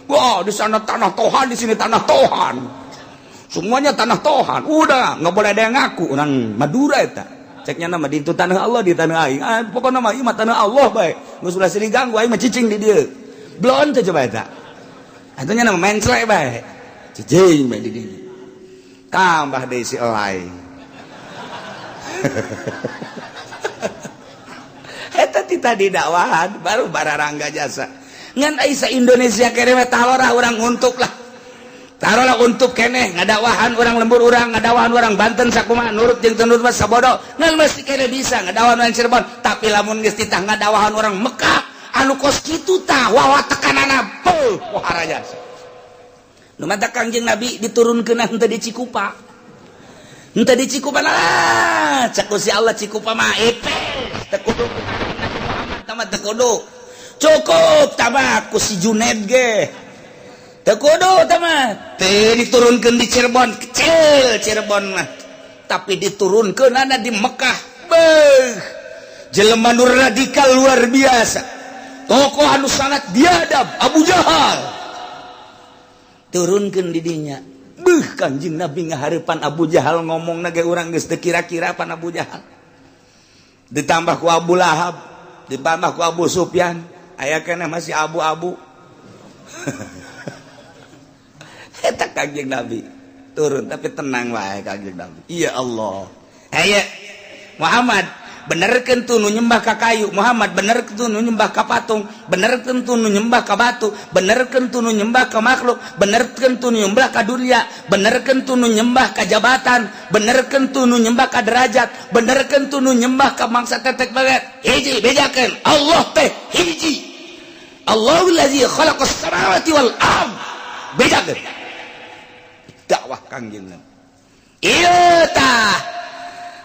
Wah, di sana tanah Tohan, di sini tanah Tohan. Semuanya tanah Tohan. Udah, nggak boleh ada yang ngaku orang Madura eta. Ceknya nama di itu tanah Allah di tanah aing. Ah, pokoknya mah ieu mah tanah Allah bae. Geus ulah silih ganggu aing mah cicing di dieu. Blon teh coba eta. Atunya nama menclek bae. Cicing bae di dieu. Tambah deui si elai. Eta ti tadi dakwahan baru bararangga jasa. Ngan ai sa Indonesia kene mah talorah urang untuk lah. Tarolah untuk keneh ngadakwahan urang lembur urang, ngadakwahan urang Banten sakumaha nurut jeung teu nurut mah sabodo. Ngan mesti kene bisa ngadakwahan urang Cirebon, tapi lamun geus titah ngadakwahan urang Mekah anu kos kitu tah wawa tekanana peuh pohara jasa. Nu matak Kangjeng Nabi diturunkeun henteu di Cikupa. Henteu di Cikupa lah, cek si Allah Cikupa mah epes teu kudu Nabi Muhammad tah mah teu kudu. Cukup tah ku si Junaid ge. Teu kudu tah mah. Teu diturunkeun di Cirebon, kecil Cirebon mah. Tapi diturunkeunana di Mekah. Beuh. Jelema nu radikal luar biasa. Tokoh anu sangat biadab, Abu Jahal. Turunkeun di dinya. Beuh, Kanjeng Nabi ngahareupan Abu Jahal ngomong ge urang geus teu kira-kira pan Abu Jahal. Ditambah ku Abu Lahab, ditambah ku Abu Sufyan, aya keneh masih abu-abu. Eta Kanjeng Nabi turun tapi tenang wae Kanjeng Nabi. Ya Allah. Aya Muhammad benerkeun tuh nu nyembah ka kayu, Muhammad benerkeun tuh nu nyembah ka patung, benerkeun tuh nu nyembah ka batu, benerkeun tuh nu nyembah ka makhluk, benerkeun tuh nu nyembah ka dunia, benerkeun tuh nu nyembah ka jabatan, benerkeun tuh nu nyembah ka derajat, benerkeun tuh nu nyembah ka mangsa tetek banget. Hiji bejakeun Allah teh hiji. Allahul ladzi khalaqas samawati wal ard. Bejakeun. Dakwah Kangjeng Nabi. Ieu tah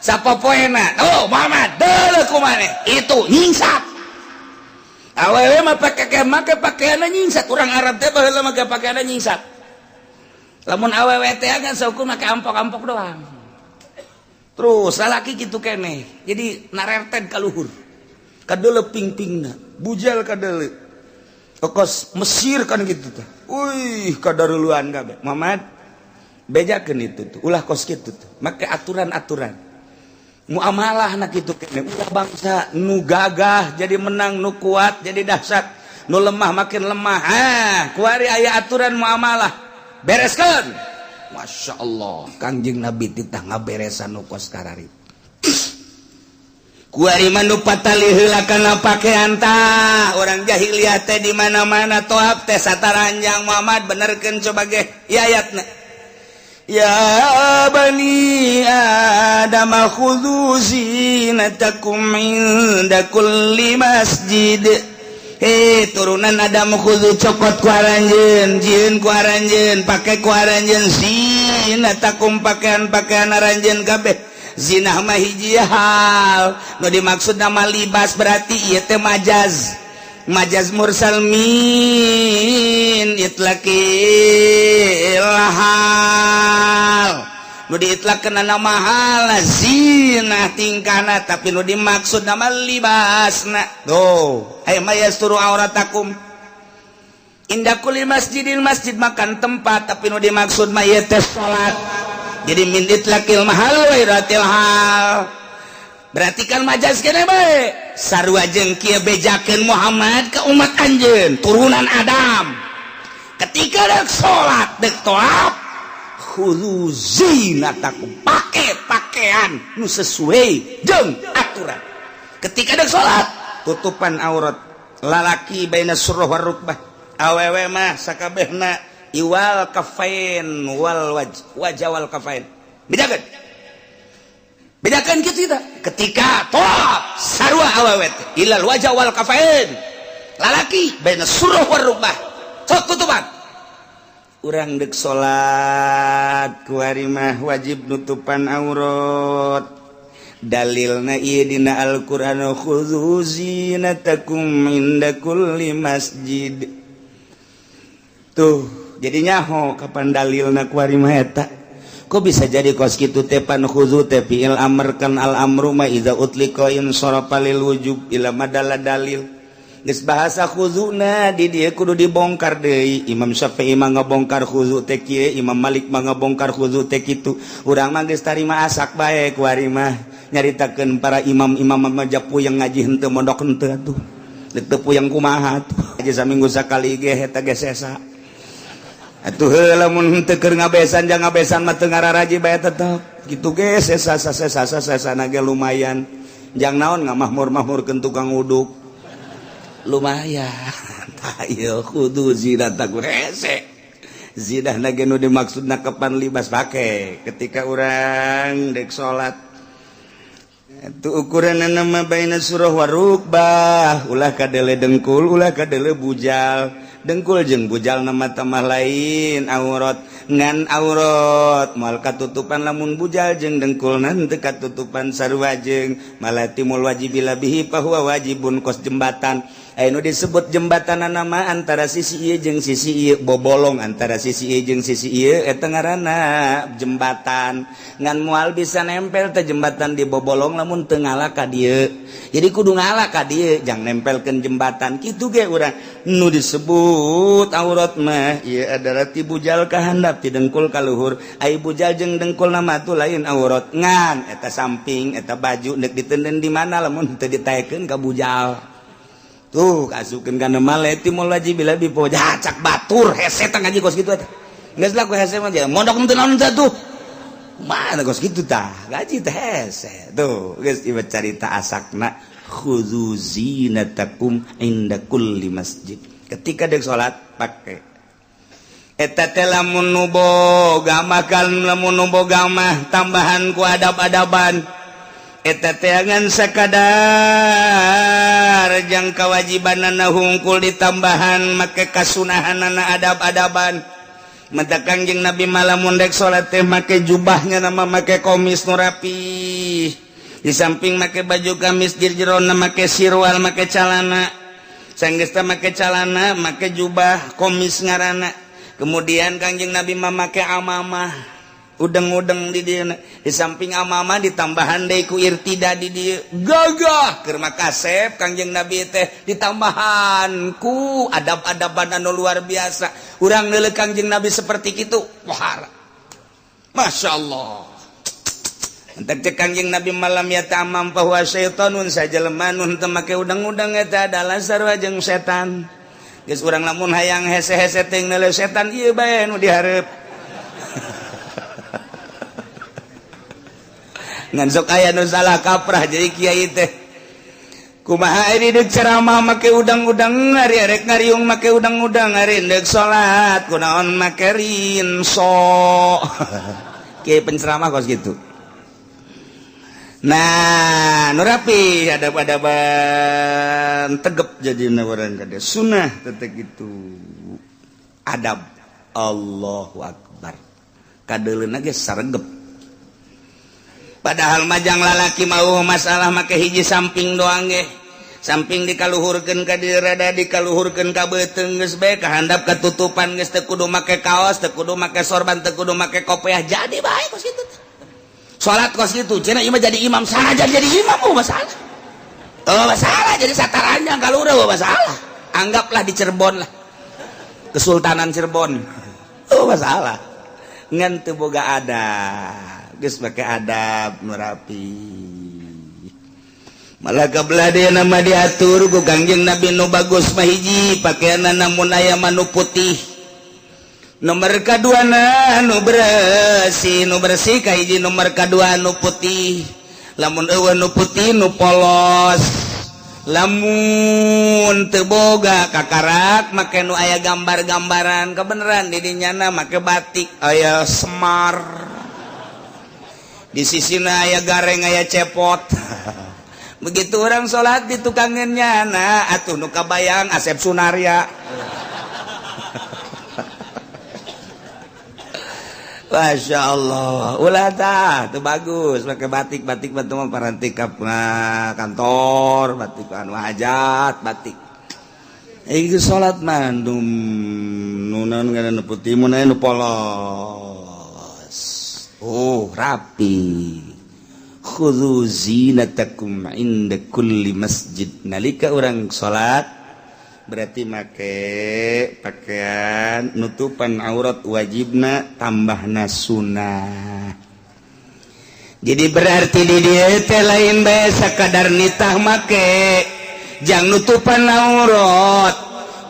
sapopoena, oh Muhammad deuleu kumaneh itu nyingsat. Awewe mah pake make pakaianna nyingsat, urang Arab teh baheula make pakaianna nyingsat. Lamun awewe teh kan saukur make ampok-ampok doang. Terus lalaki kitu keneh. Jadi narerted ka luhur. Kadeuleu ping-pingna, bujal kadeuleu. Okos Mesir kan gitu teh. Wih, kadaruluan kabeh. Muhammad bejakeun itu tuh, ulah kos kitu tuh. Make aturan-aturan. Muamalah nak itu kene, ulah bangsa nu gagah jadi menang, nu kuat jadi dahsyat, nu lemah makin lemah. Ah, kuari aya aturan muamalah. Bereskeun. Masya Allah, Kangjeng Nabi titah ngaberesan nu kos karari. Kuari mah nu patali heula kana pakean tah, urang jahiliyah teh di mana-mana toab teh sataranjang. Muhammad benerkeun coba ge ieu ayatna. Ya bani Adam khudhu zinatakum inda kulli masjid. Hei turunan Adam khudhu cokot ku aranjeun, jieun ku aranjeun, pake ku aranjeun zinatakum pakaian-pakaian aranjeun kabeh. Zinah mah hiji hal, nu dimaksud nama libas berarti ieu teh majaz. Majaz mursal min itlaqil hal. Nu diitlaqkeun nama hal zinah tingkahna, tapi nu dimaksud nama libasna. Tuh, aya ma yasturu auratakum inda kulli masjidin, masjid makan tempat, tapi nu dimaksud mah ieu teh salat. Jadi min itlaqil mahal wa iradatil hal. Berarti kan majaz kene bae, sarua jeung kieu bejakeun Muhammad ke umat anjeun turunan Adam ketika dek salat, dek tawaf, khudzu zinatakum, pake pakaian nu sesuai jeung aturan. Ketika dek salat, tutupan aurat lalaki baina surah war rukbah, awewe mah sakabehna iwal kafain wal waj, wajah wal kafain. Bedakan, bedakan gitu kita. Ketika tawaf, sarua awewe teh ilal wajah wal kafain, lalaki baina surah war rukbah, sok tutupan. Urang dek salat kuari mah wajib nutupan aurat. Dalilna ieu dina Al-Qur'an, khudzu zinatakum inda kulli masjid. Tuh, jadi nyaho kapan dalilna kuari mah eta. Kok bisa jadi kos kitu teh? Pan khudzu teh fi'il amr kan, al amru ma idza utliqa in sarafa lil wujub ila madalla dalil. Geus bahasa khuzuna di dieu kudu dibongkar deui. Imam Syafi'i mah ngabongkar khuzu teh kieu, Imam Malik mah ngabongkar khuzu teh kitu. Urang mah geus tarima asak bae kuari mah. Nyaritakeun para imam-imam mah puyeng ngaji henteu, mondok henteu atuh. Deuk teu puyeng kumaha atuh. Aja saminggu sakali ge eta ge sesa. Atuh heula mun henteu keur ngabesan, jang ngabesan mah teu ngararaji bae tetep. Kitu ge sesa sesa sesa sesa ge lumayan. Jang naon ngamahmur-mahmurkeun tukang uduk. Lumayan. Ayo khudzu zinatakum hese. Zinah na ge nu dimaksudna kapan libas pake ketika urang dek salat. Itu ukuran nama baina surah warukbah, ulah kadele dengkul, ulah kadele bujal. Dengkul jeung bujal nama tamah lain aurat, ngan aurat moal katutupan lamun bujal jeung dengkul nanti katutupan sarua jeung malah timul wajib bihi fahuwa wajibun, kos jembatan. Anu disebut jembatan nama antara sisi ieu jeung sisi ieu, bobolong antara sisi ieu jeung sisi ieu, eta ngaranna jembatan. Ngan moal bisa nempel teh jembatan di bobolong lamun teu ngala ka dieu. Jadi kudu ngala ka dieu jang nempelkeun jembatan. Kitu ge urang, nu disebut aurat mah ieu adalah ti bujal ka handap, ti dengkul ka luhur. Ai bujal jeung dengkul nama tuh lain aurat, ngan eta samping eta baju nek ditenden di mana lamun teu ditaekeun ka bujal. Tuh kasupkeun kana male timul wajib bila bi cak batur hese teh ngaji kos kitu eta. Geus lah ku hese mah mondok teu naon teh tuh. Mana kos kitu tah gaji teh hese. Tuh geus ieu carita asakna khudzu zinatakum inda kulli masjid. Ketika dek salat pake eta teh lamun nu boga mah kan, lamun nu boga mah tambahan ku adab-adaban eta teh ngan sakadar jang kewajibanana hungkul, ditambahan make kasunahanana adab-adaban. Mata Kangjeng Nabi lamun dek salat teh make jubahnya nama make komis nu rapi. Di samping make baju gamis, jerona make sirwal, make calana. Sanggeus make calana, make jubah komis ngaranna. Kemudian Kangjeng Nabi mah make amamah, udeng-udeng di dieu. Di samping amamah ditambahan deui ku irtida di dieu, gagah keur kasep Kangjeng Nabi teh, ditambahan ku adab-adaban anu luar biasa. Urang neuleuh Kangjeng Nabi seperti kitu, wah, Masya Allah. Entek cek Kangjeng Nabi, malam ya tamam bahwa syaitanun, sajelema nu teu make udeng-udeng eta adalah sarua jeung setan. Geus, urang lamun hayang hese-hese teh neuleuh setan ieu bae nu dihareup. Ngan sok aya nu salah kaprah jadi kiai teh. Kumaha ari deuk ceramah make udang-udang, ari arek ngariung make udang-udang, ari deuk salat kunaon make rinso? Kiai penceramah kos gitu. Nah, nu rapi adab-adaban tegep jadi orang kada sunnah tetep gitu adab. Allahu akbar, kadeuleuna ge saregep. Padahal majang lalaki mau masalah make hiji samping doang ge. Samping dikaluhurkeun ka dieu rada dikaluhurkeun ka beuteung geus bae ka handap katutupan geus teu kudu make kaos, teu kudu make sorban, teu kudu make kopiah, jadi bae kos kitu. Salat kos kitu cenah ieu mah jadi imam sanajan jadi imam oh masalah. Oh masalah jadi sataranjang kalura oh masalah. Anggaplah di Cirebon lah. Kesultanan Cirebon. Oh masalah. Ngan teu boga adab. Geus make adab nu rapi. Malah kebelah dia nama diatur ku Kangjeng Nabi nu bagus mah hiji pakaianna mun aya mah nu putih. Nomor kaduana nu bersih, nu bersih kahiji nomor kadua nu putih. Lamun eueuh nu putih nu polos. Lamun teu boga kakarak make nu aya gambar-gambaran kebeneran di dinyana make batik aya Semar. Di sisina aya gareng aya cepot. Begitu orang sholat di tukangan nyana atuh nu kabayang Asep Sunarya. Masya Allah, ulah tah, tuh bagus pakai batik batik bantu mah parantika kantor, batik anu hajat, batik. Ieu salat mah nu naon ngaranna putih mun aya nu polos. Oh, rapi. Khudhu zinatakum inda kulli masjid. Nalika orang salat berarti make pakaian nutupan aurat wajibna tambahna sunnah. Jadi berarti di dieu teh lain bae sakadar nitah make jang nutupan aurat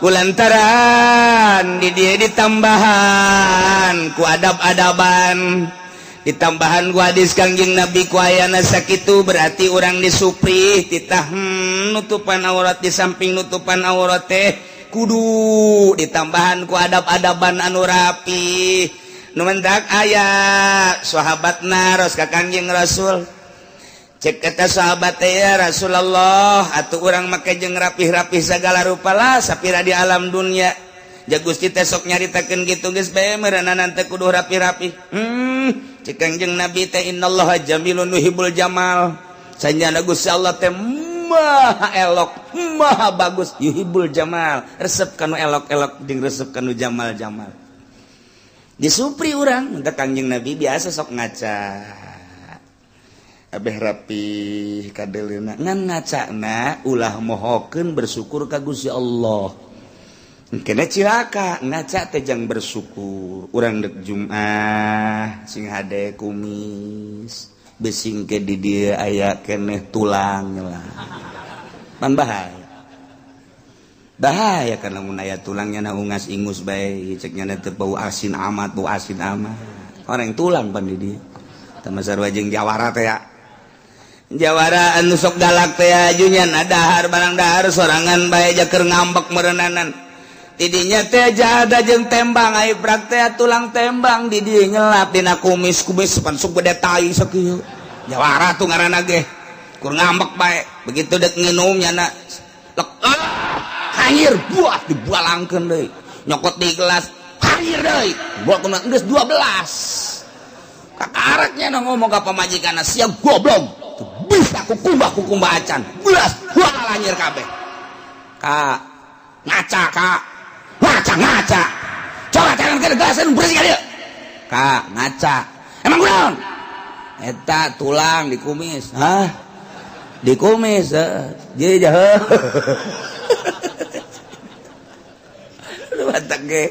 kulantaran di dieu ditambahan ku adab-adaban ditambahan ku hadis Kangjeng Nabi ku ayana sakitu berarti urang disuprih titah nutupan aurat di samping nutupan aurat teh kudu ditambahan ku adab-adaban anu rapi. Nu mentak aya sahabat naros ka Kangjeng Rasul. Cek eta sahabat teh ya Rasulullah atuh urang make jeung rapih-rapih sagala rupa lah sapira di alam dunia. Ja Gusti teh sok nyaritakeun kitu geus bae meureunana teh kudu rapi-rapi. Cek Kangjeng Nabi teh innallaha jamilun yuhibbul jamal. Sanjana Gusti Allah teh maha elok, maha bagus, yuhibbul jamal. Resep kanu elok-elok jeung resep kanu jamal-jamal. Disupri urang, teh Kangjeng Nabi biasa sok ngaca. Abeh rapi kadeleuna ngan ngacana ulah mohokeun bersyukur ka Gusti Allah. Kena cilaka ngaca teh jang bersyukur. Urang dek Jumat sing hade kumis besing ke di dieu aya keneh tulang lah. Pan bahaya. Bahaya karena mun aya tulangnya na ungas ingus bae cek nya teh bau asin amat, bau asin amat. Orang tulang pan di dieu. Tah sarua jeung jawara teh ya. Jawara anu sok galak teh ajunya dahar barang dahar sorangan bae jaker ngambek meureunanan. Tidinya teh jada jeung tembang ai prak teh tulang tembang di dieu nyelap dina kumis-kumis pan sok gede tai sakieu. Jawara tuh ngaranna ge. Kur ngambek bae. Begitu dek nginum nyana lek hanyir buah dibualangkeun deui. Nyokot di gelas hanyir deui. Buah kumaha geus 12. Kakaraknya na ngomong ka pamajikanna sia goblok. Bisa kukumbah kukumbah acan. Belas buah lanyir kabeh. Kak ngaca kak. Ngaca ngaca. Coba jangan ke gelasan bersih kali. Kak ngaca. Emang kunaon? Eta tulang dikumis. Hah? Dikumis heeh. Jadi jahe. Batak ge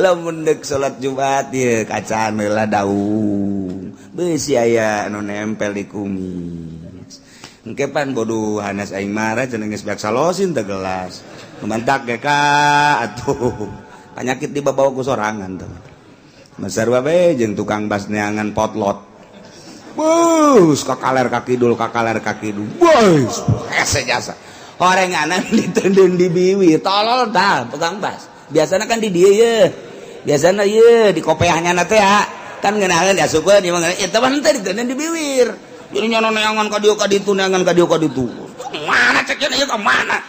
lamun deuk salat Jumat ieu kacaan heula daung. Beusi aya anu nempel di kumis. Engke pan bodoh hanas aing marah cenah geus beak salosin teh gelas. Mantak ge ka atuh. Penyakit dibawa ku sorangan tuh. Masarwa bae jeung tukang bas neangan potlot. Bus kakaler ka kidul kakaler ka kidul. Bus hese jasa. Horenganan diteundeun di biwi tolol tah tukang bas. Biasana kan di dieu ye. Biasana ye di kopeahnya na teh ya. Kan ngeunaheun diasupkeun ieu mah eta mah henteu diteundeun di biwir. Jadi nyana neangan ka dieu ka ditu neangan ka dieu ka ditu. Mana cek ieu ka mana?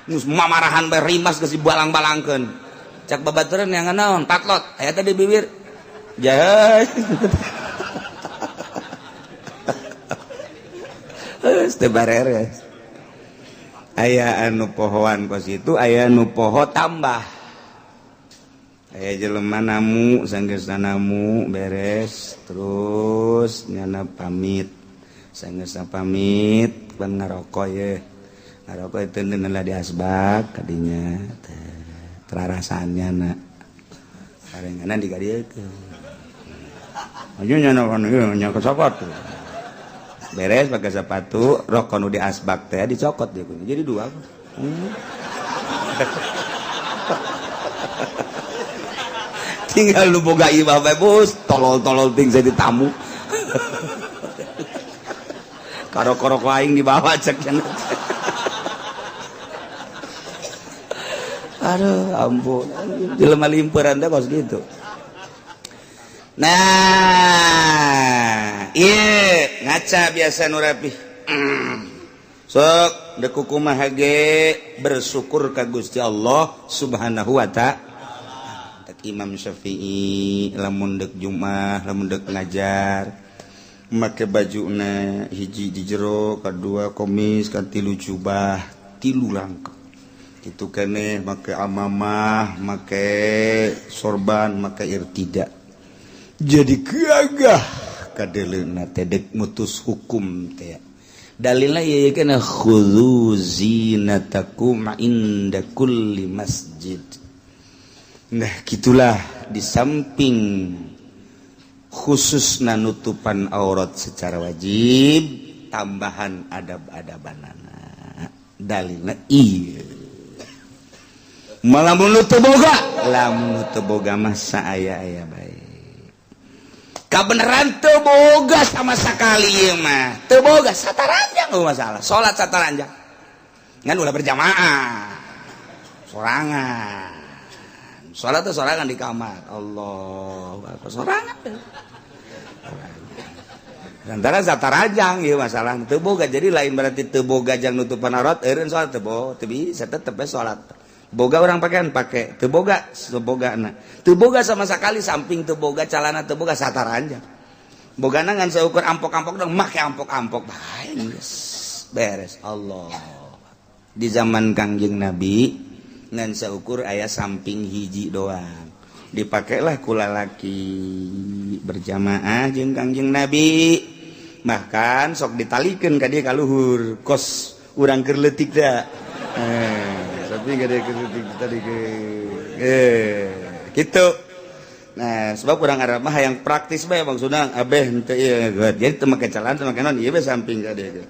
Geus mamarahan bae rimas geus dibalang-balangkeun. Cak babaturan neangan naon? Patlot aya teh di bibir. Jahe. Geus teu bareres. Aya anu pohoan kos itu, aya anu poho tambah. Aya jelema namu, sanggeusna namu beres, terus nyana pamit. Sanggeusna pamit pan ngaroko ye. Ngaroko itu lah di asbak kadinya teh terarasaan nyana. Karenganan dikadiekeun. Aja nyana kan ieu nya ke sepatu. Beres pakai sepatu, rokok nu di asbak teh dicokot dia punya. Jadi dua. Tinggal lu boga imah bae bos, tolol-tolol ting jadi tamu. Karok-karok aing dibawa cek cenah. Aduh, ampun. Jelema limpuran teh kos gitu. Nah, iya ngaca biasa nu rapih. Sok deuk kumaha ge bersyukur ka Gusti Allah Subhanahu wa ta'ala. Imam Syafi'i lamun deuk Jumat, lamun deuk ngajar make bajuna hiji di jero, kadua komis, katilu jubah, tilu rangkep. Kitu keneh make amamah, make sorban, make irtida. Jadi gagah kadeleuna teh deuk mutus hukum teh. Dalilna ieu kana khudzu zinatakum inda kulli masjid. Nah gitulah, di samping khususna nutupan aurat secara wajib, tambahan adab-adabanana. Dalilna ieu. Malamun nu teu boga, lamun nu teu boga mah saaya-aya bae. Kabeneran teu boga sama sekali ieu mah. Teu boga sataranjang eueuh masalah. Salat sataranjang. Ngan ulah berjamaah. Sorangan. Salat teh sorangan di kamar. Allah, sorangan teh. Antara sataranjang ieu masalah teu boga, jadi lain berarti teu boga jang nutupan aurat eureun salat teu boga, teu bisa tetep we salat. Boga orang pakaian pake, teu boga sebogana. Teu boga sama sekali, samping teu boga calana teu boga sataranjang. Bogana ngan seukur ampok-ampok dong, make ampok-ampok bae geus beres. Allah. Di zaman Kangjeng Nabi ngan seukur aya samping hiji doang. Dipakailah ku lalaki berjamaah jeung Kangjeng Nabi. Bahkan sok ditalikeun ka dieu ka luhur, kos urang keur leutik da. Tapi gak ada kritik tadi ke gitu. Nah, sebab kurang Arab mah yang praktis bae maksudna abeh henteu ieu jadi teu make celana teu make naon ieu bae samping ka dieu.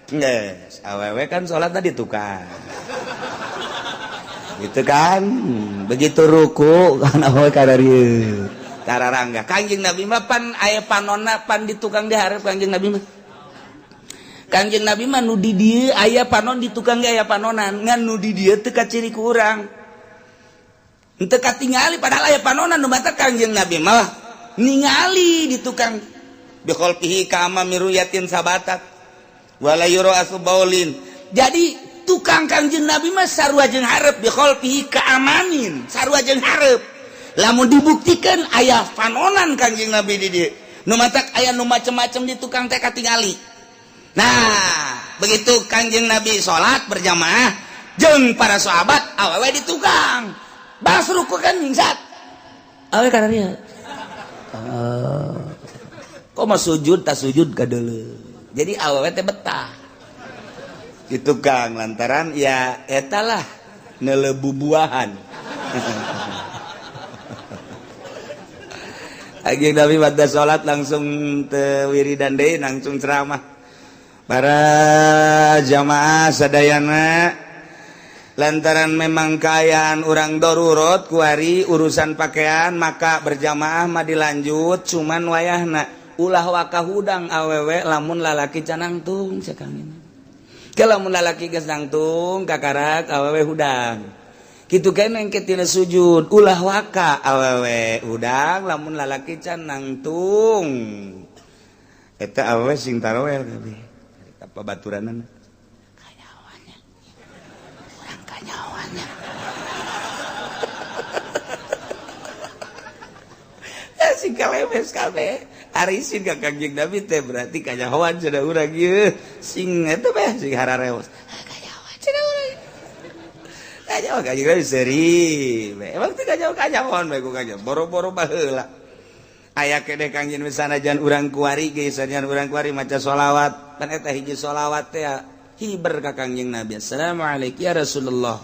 Geus, awewe kan salat tadi tukang. Gitu kan? Begitu ruku kan awewe ka dieu. Kararangga. Kangjeng Nabi mah pan aya panonna pan di tukang dihareup Kangjeng Nabi mah. Kangjeng Nabi mah nu di dieu aya panon di tukang ge aya panonan, ngan nu di dieu teu kaciri ku urang. Henteu katingali padahal aya panonan nu batak Kangjeng Nabi mah ningali di tukang bi khalfihi kama miruyatin sabatat wala yura asbaulin. Jadi tukang Kangjeng Nabi mah sarua jeung hareup bi khalfihi kaamanin, sarua jeung hareup. Lamun dibuktikan aya panonan Kangjeng Nabi di dieu. Nu matak aya nu macem-macem di tukang teh katingali. Nah, begitu Kangjeng Nabi salat berjamaah jeung para sahabat awewe di tukang. Bas ruku kan nyingsat. Awewe kana dieu. Kok mah sujud tak sujud kadeuleu. Jadi awewe teh betah. Di tukang lantaran ya eta lah neuleuh bubuahan. Kangjeng Nabi pada salat langsung teu wiridan deui, langsung ceramah. Para jamaah sadayana, lantaran memang kaayaan urang darurat kuari urusan pakaian maka berjamaah mah dilanjut, cuman wayahna ulah waka hudang awewe lamun lalaki canangtung cek kang. Ke lamun lalaki geus nangtung kakarak awewe hudang. Kitu keneh engke tina sujud ulah waka awewe hudang lamun lalaki canangtung. Eta awewe sing tarawel kabeh. Apa baturanan kanyawannya orang kanyawannya sing kalemes kabeh arisin ka Kangjeng Nabi teh berarti kanyawan cenah urang ieu sing eta beh sing harareos kanyawan. Kanyaho kanjeng Nabi seuri. Emang teu kanyaho kanyahoan bae ku kanjeng. Boro-boro baheula. Aya keneh kanjeng sanajan urang kuari ge sanajan urang kuari maca sholawat. Pan eta hiji sholawat teh hiber ka kanjeng Nabi. Assalamualaikum ya Rasulullah.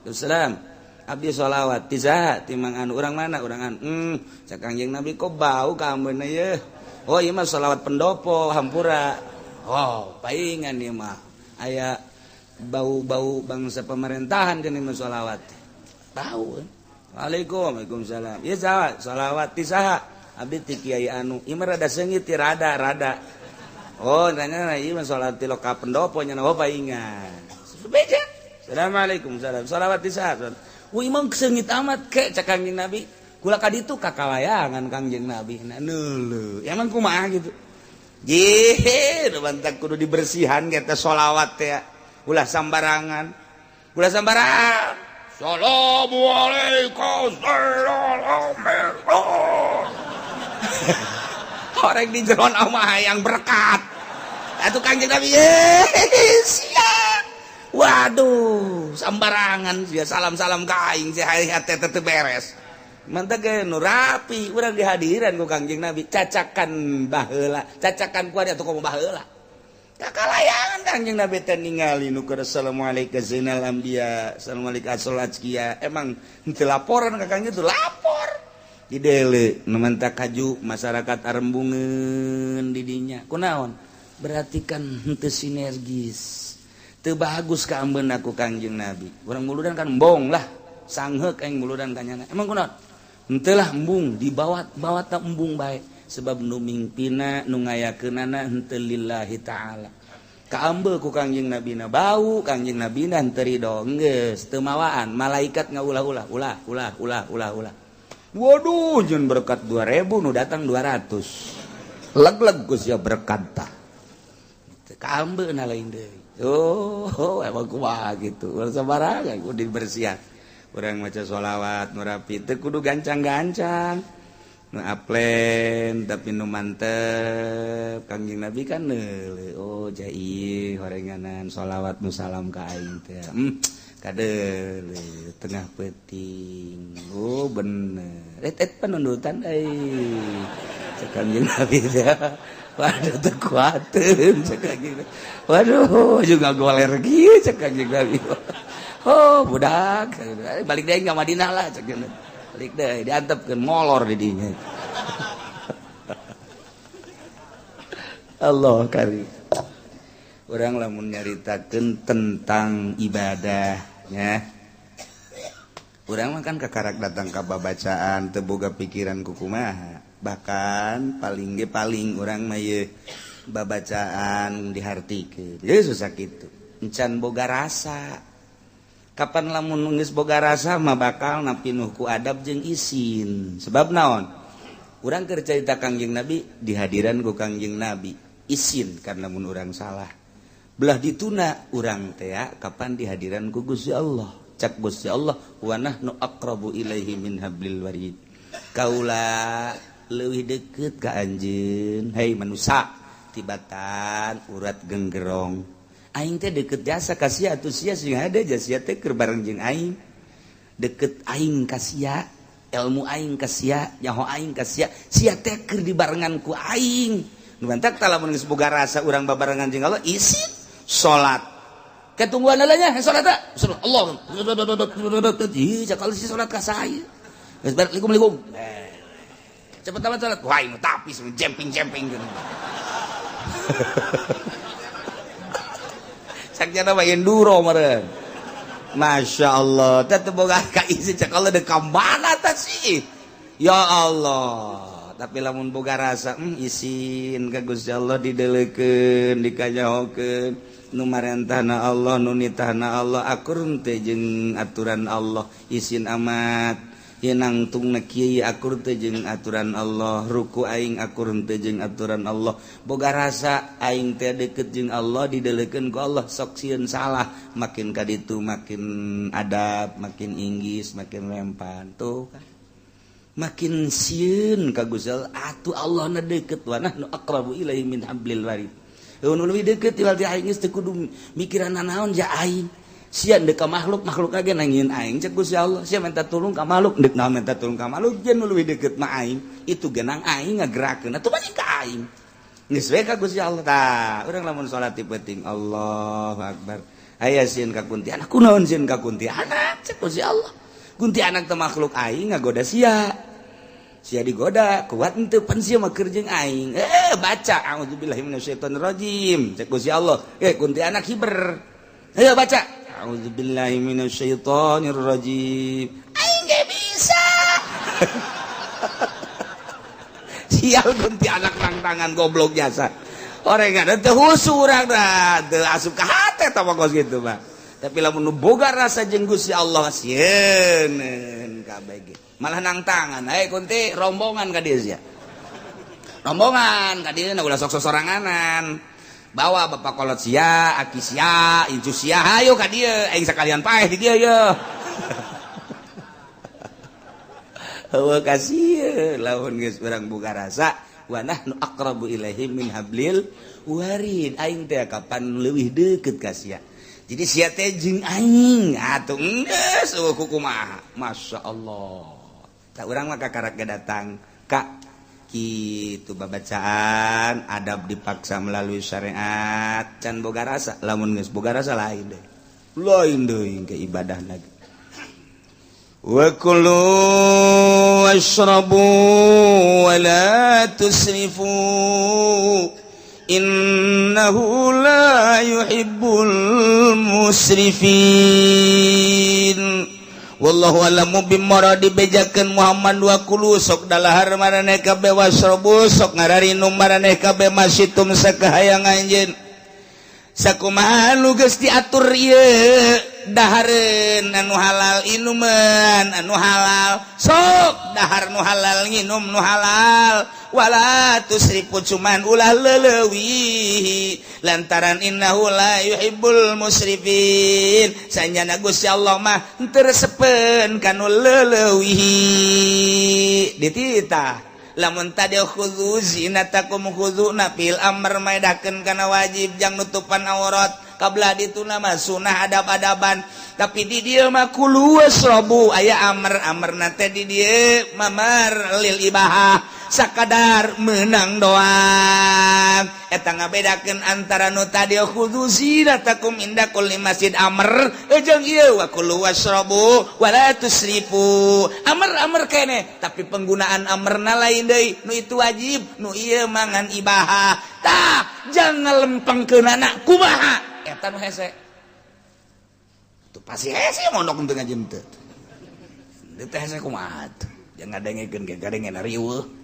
Assalam. Abdi sholawat ti saha ti Mang anu urang mana urang anu. Cak kanjeng Nabi kok bau ka ambeuna ye. Oh ieu mah sholawat pendopo hampura. Oh paingan ieu mah aya bau-bau bangsa pemerintahan geuning mah sholawat. Bau. Waalaikum waalaikumsalam. Ieu saha sholawat ti saha? Abdi ti kiai anu. Ieu mah rada seungit ti rada-rada. Oh nanya ieu mah sholawat ti loka pendopo nya oh paingan. Beja. Assalamualaikum salam. Sholawat ti saha? Wih emang seungit amat ke cak kanjeng Nabi. Kula ka ditu kakalayangan kanjeng Nabi. Nah neuleuh. Emang kumaha gitu. Jih, bantak kudu dibersihan eta sholawat teh. Ulah sambarangan. Ulah sambarangan. Assalamualaikum. Orang di jeron mah hayang berkat. Atuh kanjeng Nabi siap. Waduh, sambarangan sia salam-salam ka aing sia hate teu beres. Mantap ge nu rapi, urang dihadiran ku Kangjeng Nabi, cacakan baheula, cacakan ku atuh komo baheula. Kakalayangan Kangjeng Nabi teh ningali nu keur assalamualaikum zainal anbiya, assalamualaikum asal azkiya. Emang henteu laporan ka Kangjeng teu lapor. Didele nu mantak kaju masyarakat arembungeun di dinya. Kunaon? Berarti kan henteu sinergis. Teu bagus ka ambeuna ku Kangjeng Nabi. Urang muludan kan embong lah, sangheuk aing muludan ka nyana. Emang kunaon? Henteu lah embung, dibawa-bawa ta embung bae sebab nu mingpina nu ngayakeunana henteu lillahi taala. Kaambe ku Kangjeng Nabi na bau, Kangjeng Nabi na henteu ridho geus teu mawaan, malaikat ngaulah-ulah, ulah ulah ulah ulah ulah. Waduh, jeung berkat 2000 nu datang 200. Leg-leg ku sia berkat tah. Kaambe na lain deui. Oh, emang kumaha gitu. Urang sabarangan kudu dibersihan. Urang maca sholawat nu rapi teu kudu gancang-gancang. Nu aplen tapi nu mantep. Kangjeng Nabi kan neuleuh. Oh, jai horenganan sholawat nu salam ka aing teh. Kadeuleuh tengah peuting. Oh, bener. Et penundutan euy. Cek Kangjeng Nabi teh. Waduh teu kuateun cek Kangjeng. Waduh juga goler kieu cek Kangjeng Nabi. Oh budak balik deui ka Madinah lah cek balik deui diantepkeun molor di dinya. Allah karim. Urang lamun nyaritakeun tentang ibadahnya. Urang mah kan kakarak datang ka babacaan teu boga pikiran ku kumaha. Bahkan paling ge paling urang mah ye babacaan dihartikeun. Ye susah kitu. Encan boga rasa. Kapan lamun geus boga rasa mah bakal napinuh ku adab jeung isin. Sebab naon? Urang keur carita Kangjeng Nabi dihadiran ku Kangjeng Nabi. Isin karena mun urang salah. Belah dituna urang teh kapan dihadiran ku Gusti Allah. Cak Gusti Allah wa nahnu aqrabu ilaihi min hablil warid. Kaula leuwih deket ka anjeun hei manusa tibatan urat genggerong aing teh deket jasa ka sia atuh sia sing hade sia teh keur bareng jeung aing deket aing ka sia ilmu aing ka sia nyaho aing ka sia sia teh keur dibarengan ku aing nu mantak tah lamun geus boga rasa urang babarengan jeung Allah isin salat ketungguan nya salat teh Allah ih cakal si salat ka saya geus bareng likum-likum cepet amat salat wah ini tapi jemping-jemping gitu. Sakjana mah enduro meureun. Masya Allah teh teu boga ka isi cek Allah deuk ka mana tah sih. Ya Allah, tapi lamun boga rasa isin ka Gusti Allah dideleukeun, dikanyahokeun nu marentahna Allah, nu nitahna Allah akur teh jeung aturan Allah isin amat. Nangtung na kieu akur teh jeung aturan Allah, ruku aing akur teh jeung aturan Allah. Boga rasa aing teh deket jeung Allah dideleukeun ku Allah sok sieun salah, makin ka ditu makin adab, makin inggis, makin lempan tuh kan. Makin sieun ka Gusti Allah atuh Allah na deket wa nahnu aqrabu ilaihi min hablil warid. Nu leuwih deket ti aing geus teu kudu mikiran naon ja aing. Sia deuk ka makhluk, makhluk ge nangieun aing cek Gusti Allah. Sia minta tulung ka makhluk, deuk naon minta tulung ka makhluk, jeung nu leuwih deukeut mah aing. Itu genang aing ngagerakeun atuh balik ka aing. Geus we ka Gusti Allah tah. Urang lamun salat ti peuting Allahu Akbar. Aya sieun ka kuntianak, kunaon sieun ka kuntianak cek Gusti Allah. Kuntianak teh makhluk aing ngagoda sia. Sia digoda, kuat henteu pan sia mah keur jeung aing. Baca auzubillahi minasyaitonirrajim cek Gusti Allah. Kuntianak hiber. Ayo baca. A'udzubillahi minasyaitonirrajim. Aing ge bisa. Sial kuntianak nang tangan goblok jasa. Orang ada teu husu urang dah, teu asup ka hate tah kos kitu mah. Tapi lamun nu boga rasa jeung Gusti Allah sieun kabeh. Malah nang tangan, hey kunti rombongan ka dieu sia. Rombongan ka dieu ulah sok sosoranganan. Bawa bapak kolot sia, aki sia, incu sia, hayo ka dieu, aing sakalian paeh di dieu ye. Heueuh kasieun lamun geus urang boga rasa wa nahnu aqrabu ilaihi min hablil warid. Aing teh kapan leuwih deukeut ka sia. Jadi sia teh jeung aing atuh geus eueuh kumaha. Masyaallah. Tah urang mah kakarak ge datang ka kitu babacaan adab dipaksa melalui syariat can boga rasa lamun geus boga rasa lain deui lain deui ke ibadah lagi. Wa kulu washrabu wa la tusrifu innahu la yuhibbul musrifin. Wallahu alamu bimara dibejakeun Muhammad wa kulu sok dalahar maraneh kabeh wasrobu sok ngararinum maraneh kabeh masitum sakahayang anjeun. Sakumaha nu geus diatur ieu dahareun anu halal inuman anu halal sok dahar nu halal nginum nu halal wala tusrifu cuman ulah leleuwih lantaran innahu la yuhibbul musrifin sanjana Gusti Allah mah teu resepeun kanu leleuwih dititah lamun tadi khudzu zinatakum khudzu fil amr maedakeun kana wajib jang nutupan aurat kabla dituna mah sunah adab-adaban tapi di dieu mah kulu wasrabu aya amr amrna teh di dieu mamar lil ibahah sakadar menang doang eta ngabedakeun antara nu tadi khudzu zinatakum inda kulli masjid amr jeung ieu wa kulu wasrabu wala tusrifu amr amr kene tapi penggunaan amrna lain deui nu itu wajib nu ieu mangan ibahah tah jangan lempengkeunana kumaha eta nu hese tuh pasti hese mondok teu ngaji teu teu hese kumaha tuh jangan ngadengekeun ge gadengeuna riweuh.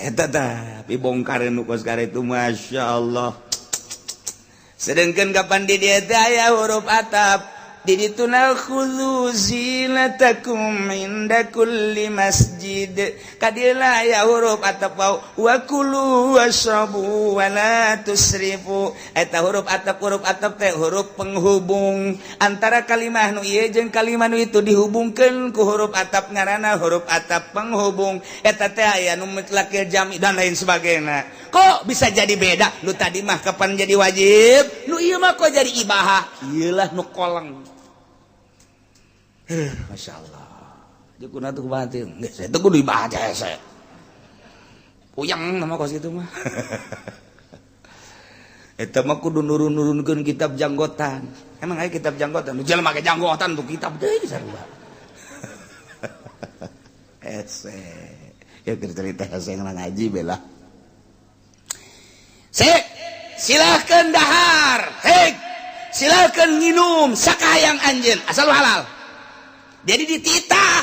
Eta tah dibongkar nu kos itu Masya Allah. Sedangkan kapan di dieu teh aya huruf atap di dituna khudzu zinatakum inda kulli masjid kadila aya huruf atap wa kulu wasrabu wa la tusrifu eta huruf atap teh huruf penghubung antara kalimah nu ieu jeung kalimah nu itu dihubungkeun ku huruf atap ngaranna huruf atap penghubung eta teh aya nu mutlakil jami dan lain sebagainya. Kok bisa jadi beda? Nu tadi mah kapan jadi wajib, nu ieu mah kok jadi ibahah? Ieulah nu koleng. Masya Allah. Jeung tuh kumaha teh? Geus eta kudu ibahah hese. Puyeng nama kos kitu mah. Eta mah kudu nurun-nurunkeun kitab janggotan. Emang aya kitab janggotan? Nu jelema make janggotan tuh kitab deui sarua. Hese. Ya keur cerita hese ngaji bela. Sik, silahkan dahar, hei, silahkan minum sakahayang anjeun asal halal. Jadi dititah,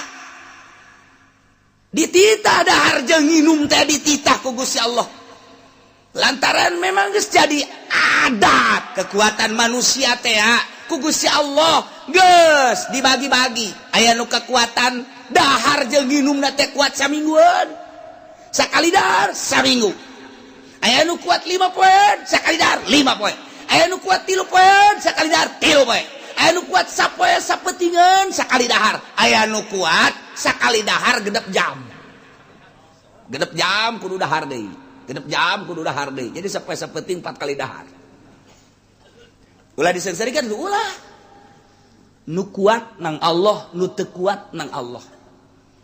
dititah dahar jeung nginum teh dititah ku Gusti Allah. Lantaran memang geus jadi adat kekuatan manusia teh ku Gusti Allah geus dibagi-bagi. Aya nu kekuatan dahar jeung nginumna teh kuat samingguan. Sakali dahar saminggu. Aya nu kuat 5 poe, sakali dahar 5 poe. Aya nu kuat 3 poe, sakali dahar 3 poe. Aya nu kuat sapoe sapetingan sakali dahar. Aya nu kuat sakali dahar genep jam. Genep jam kudu dahar deui. Genep jam kudu dahar deui. Jadi sapoe sapeting 4 kali dahar. Ulah disengsarikan ulah. Nu kuat nang Allah, nu teu kuat nang Allah.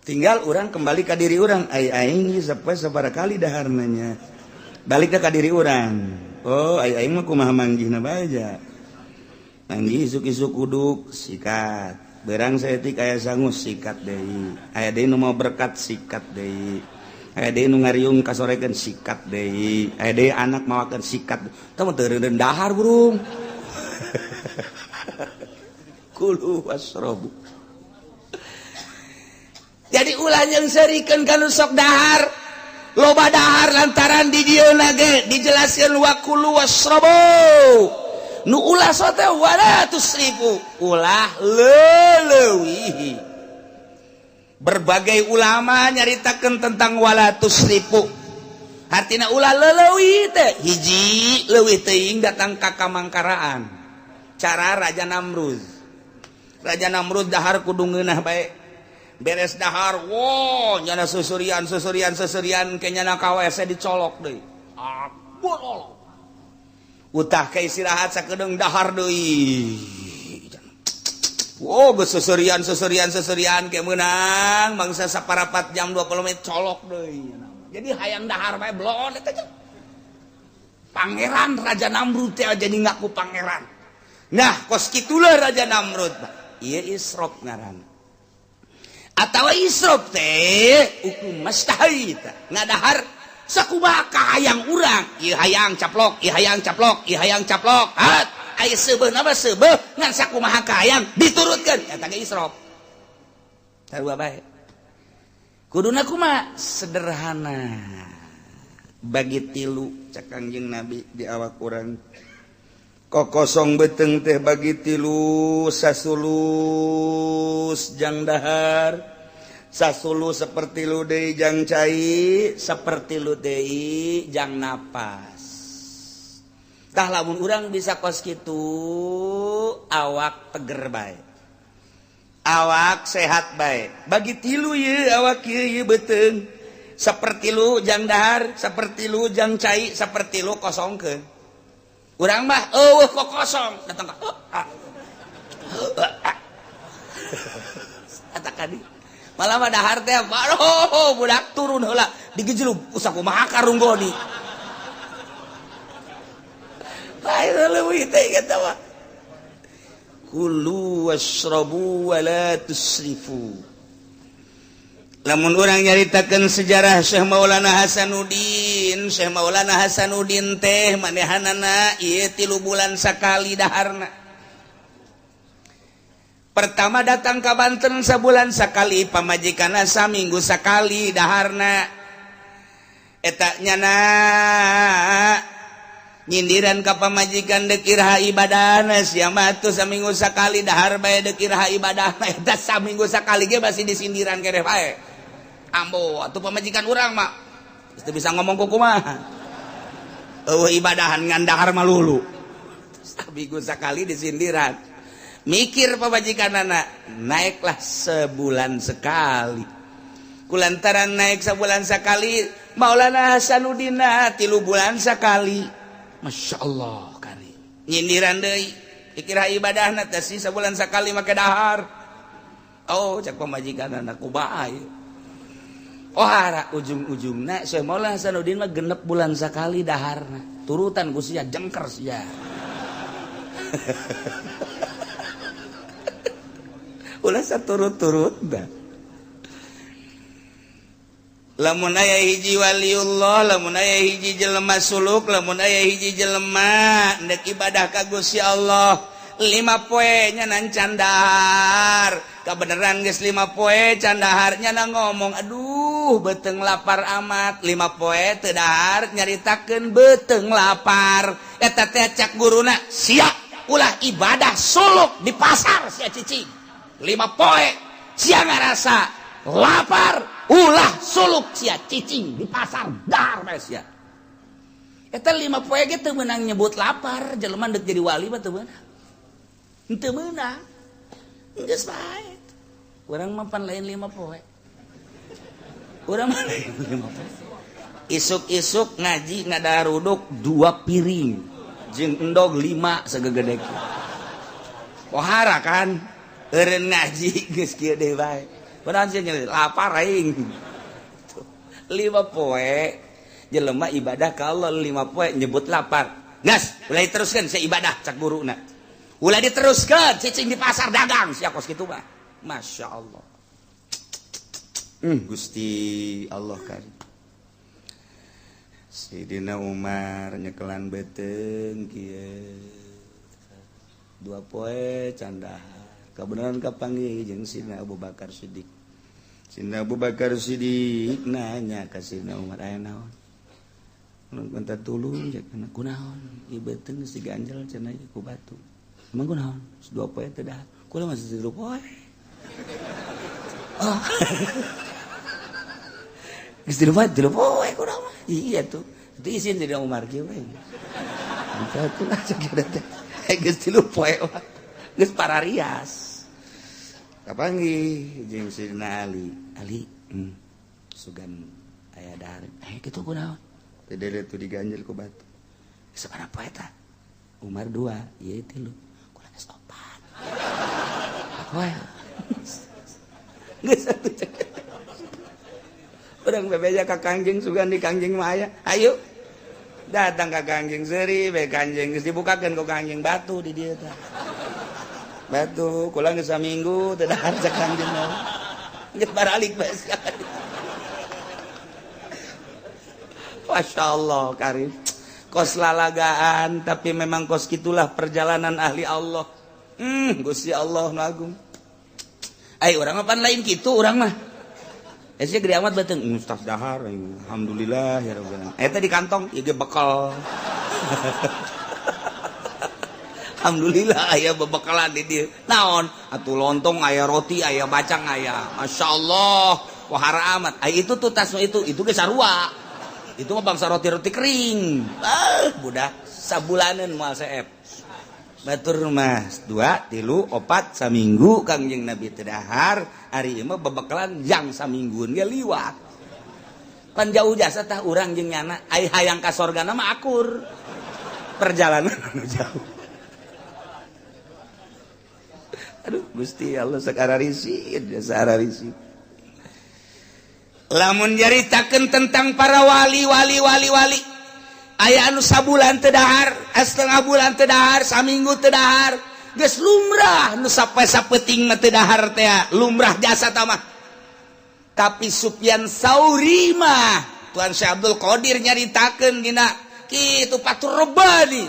Tinggal orang kembali ke diri orang. Ai aing sapoe sabaraha kali daharna. Balik ke diri orang. Oh, ai aing mah kumaha manggihna bae ja. Manggih isuk-isuk uduk sikat. Berang saeutik aya sangu sikat deui. Aya deui nu mau berkat sikat deui. Aya deui nu ngariung kasorekeun sikat deui. Aya deui anak mawakeun sikat. Tah mah teu reundeun dahar burung. Kulu wasrobu. Jadi ulah yang serikeun ka nu sok dahar. Loba dahar lantaran di dieu ge dijelaskeun wa kulu wasrobu. Nu ulah sote wala tusrifu, ulah leleuwihi. Berbagai ulama nyaritakeun tentang wala tusrifu. Hartina ulah leleuwih teh hiji leuwih teuing datang ka kamangkaraan. Cara Raja Namrud. Raja Namrud dahar kudu ngeunah bae. Beres dahar, wo nyana susurian susurian susurian ke nyana ka WC dicolok deui. Ah, bolol. Utah ke istirahat sakedeung dahar deui. Wo geus susurian susurian susurian ke meunang mangsa saparapat jam 20 menit colok deui. Jadi hayang dahar bae blon eta teh. Pangeran Raja Namrud teh jadi ngaku pangeran. Nah, kos kitulah Raja Namrud. Ieu israf ngaran. Atawa israf teh hukum mastahaita ngadahar sakumaha kahayang urang, ieu hayang caplok, ieu hayang caplok, ieu hayang caplok. Hat, aya seubeuh nama seubeuh ngan sakumaha kahayang diturutkeun eta ge israf. Sarua bae. Kuduna kumaha? Sederhana. Bagi tilu cak Kangjeng Nabi di awak urang. Kokosong beteng teh bagi tilu sasulus jang dahar, sasulu seperti lu deui jang cai, seperti lu deui jang napas. Tah lamun urang bisa kos kitu awak teger bae, awak sehat bae. Bagi tilu ye awak ye, ye beteng seperti lu jang dahar, seperti lu jang cai, seperti lu kosongkeun. Urang mah eueuh kok kosong datang ka ah. Eta kadi malah mah dahar teh aduh budak turun heula digejelug usah kumaha karunggoni. Lain leuwih teh eta mah. Kulu washrabu wa la tusrifu. Lamun urang nyaritakeun sejarah Syekh Maulana Hasanuddin, Syekh Maulana Hasanuddin teh manehanana ieu 3 bulan sakali daharna. Pertama datang ka Banten sabulan sakali, pamajikanna saminggu sakali daharna. Eta nyana nyindiran ka pamajikan deuk iraha ibadahna sia mah atuh saminggu sakali dahar bae deuk iraha ibadahna. Eta saminggu sakali ge masih disindiran keneh bae. Ambo atuh pamajikan urang mah geus teu bisa ngomong kumaha. Eueuh ibadahan ngan dahar malulu. Saminggu sakali disindiran. Mikir pamajikanana naiklah sebulan sekali. Kulantaran naik sebulan sekali Maulana Hasanuddin 3 bulan sekali. Masya Allah kari nyindiran deui dikira ibadahna teh sih sabulan sakali make dahar. Oh cak pamajikanana kumaha ieu. Oh hara ujung-ujungna Syekh Maulana Hasanuddin mah 6 bulan sakali daharna. Turutan ku sia jengker sia. Ulah saturut-turut dah. Lamun aya hiji waliullah, lamun aya hiji jelema suluk, lamun aya hiji jelema ndek ibadah ka Gusti Allah 5 poe nya nan candahar. Kabeneran geus 5 poe candahar nya na ngomong aduh beuteung lapar amat. 5 poe teu dahar nyaritakeun beuteung lapar. Eta teh cak guruna sia ulah ibadah suluk di pasar sia cicing. 5 poe sia ngarasa lapar ulah suluk sia cicing di pasar dahar bae sia. Eta 5 poe ge teu meunang nyebut lapar, jelema deuk jadi wali mah teu meunang. Teu meunang. Geus bae. Urang mah pan lain 5 poe. Urang mah lain 5 poe. Isuk-isuk ngaji ngadaruduk 2 piring. Jeung endog 5 segegede kieu. Pohara kan eureun ngaji geus kieu deui bae. Kunaon sih lapar aing. 5 poe jelema ibadah ka Allah 5 poe nyebut lapar. Gas, ulah diteruskeun sia ibadah cak guruna. Ulah diteruskeun cicing di pasar dagang sia kos kitu mah. Masya Allah. Gusti Allah kan. Sidina Umar nyekelan beuteung kieu. 2 poe can dahar. Kabeneran kapanggih jeung Sidina Abu Bakar Siddiq. Sidina Abu Bakar Siddiq nanya ka Sidina Umar aya naon? Minta tulung cek kunaon? Ieu beuteung geus diganjel cenah ku batu. Emang kunaon? 2 poe teu dahar. Kula masih 3 poe. Oh. Geus 3 poe kunaon mah. Iya tuh. Itu isin Sidina Umar kieu we. Minta tulung cek teh. Geus 3 poe mah. Geus pararias. Kapanggih jeung Sidina Ali. Ali, sugan aya dahar. Kitu kunaon? Teu tuh diganjel ku batu. Sabaraha poe eta? Umar 2, ieu 3. Kula geus 4. Poe. Geus atuh. Urang bebeja ka Kangjeng sugan di Kangjeng mah aya. Ayo. Datang ka Kangjeng seuri bae Kangjeng geus dibukakeun ku Kangjeng batu di dieu tah. Batu kula geus saminggu teu dahar cak Kangjeng mah. Geus baralik bae. Masya Allah karim. Kos lalagaan tapi memang kos gitulah perjalanan ahli Allah. Gusti Allah nu agung. Ai urang mah pan lain kitu urang mah. Sia gede amat beuteung ustaz dahar alhamdulillah ya rabbil alamin. Eta di kantong ieu ge bekal. Alhamdulillah aya bebekalan di dieu. Naon? Atuh lontong aya roti aya bacang aya. Masyaallah wahara amat. Ai itu tuh tas itu ge sarua. Itu mah bangsa roti-roti kering. Ah, budak sabulaneun moal seep. Batur mah 2, 3, 4 saminggu Kangjeng Nabi teu dahar, ari ieu mah bebekalan jang saminggueun ge liwat. Pan jauh jasa tah urang jeung nyana, ai hayang ka sorgana mah akur. Perjalanan anu jauh. Aduh Gusti Allah sakararisin, sakararisin. Lamun nyaritakeun tentang para wali wali wali wali aya anu sabulan teu dahar, setengah bulan teu dahar, saminggu teu dahar, geus lumrah nu sampai sapeuting mah teu dahar teh, lumrah jasa tah mah. Tapi Sufyan Sauri mah Tuan Syekh Abdul Qadir nyaritakeun dina kitu Fathur Rabbani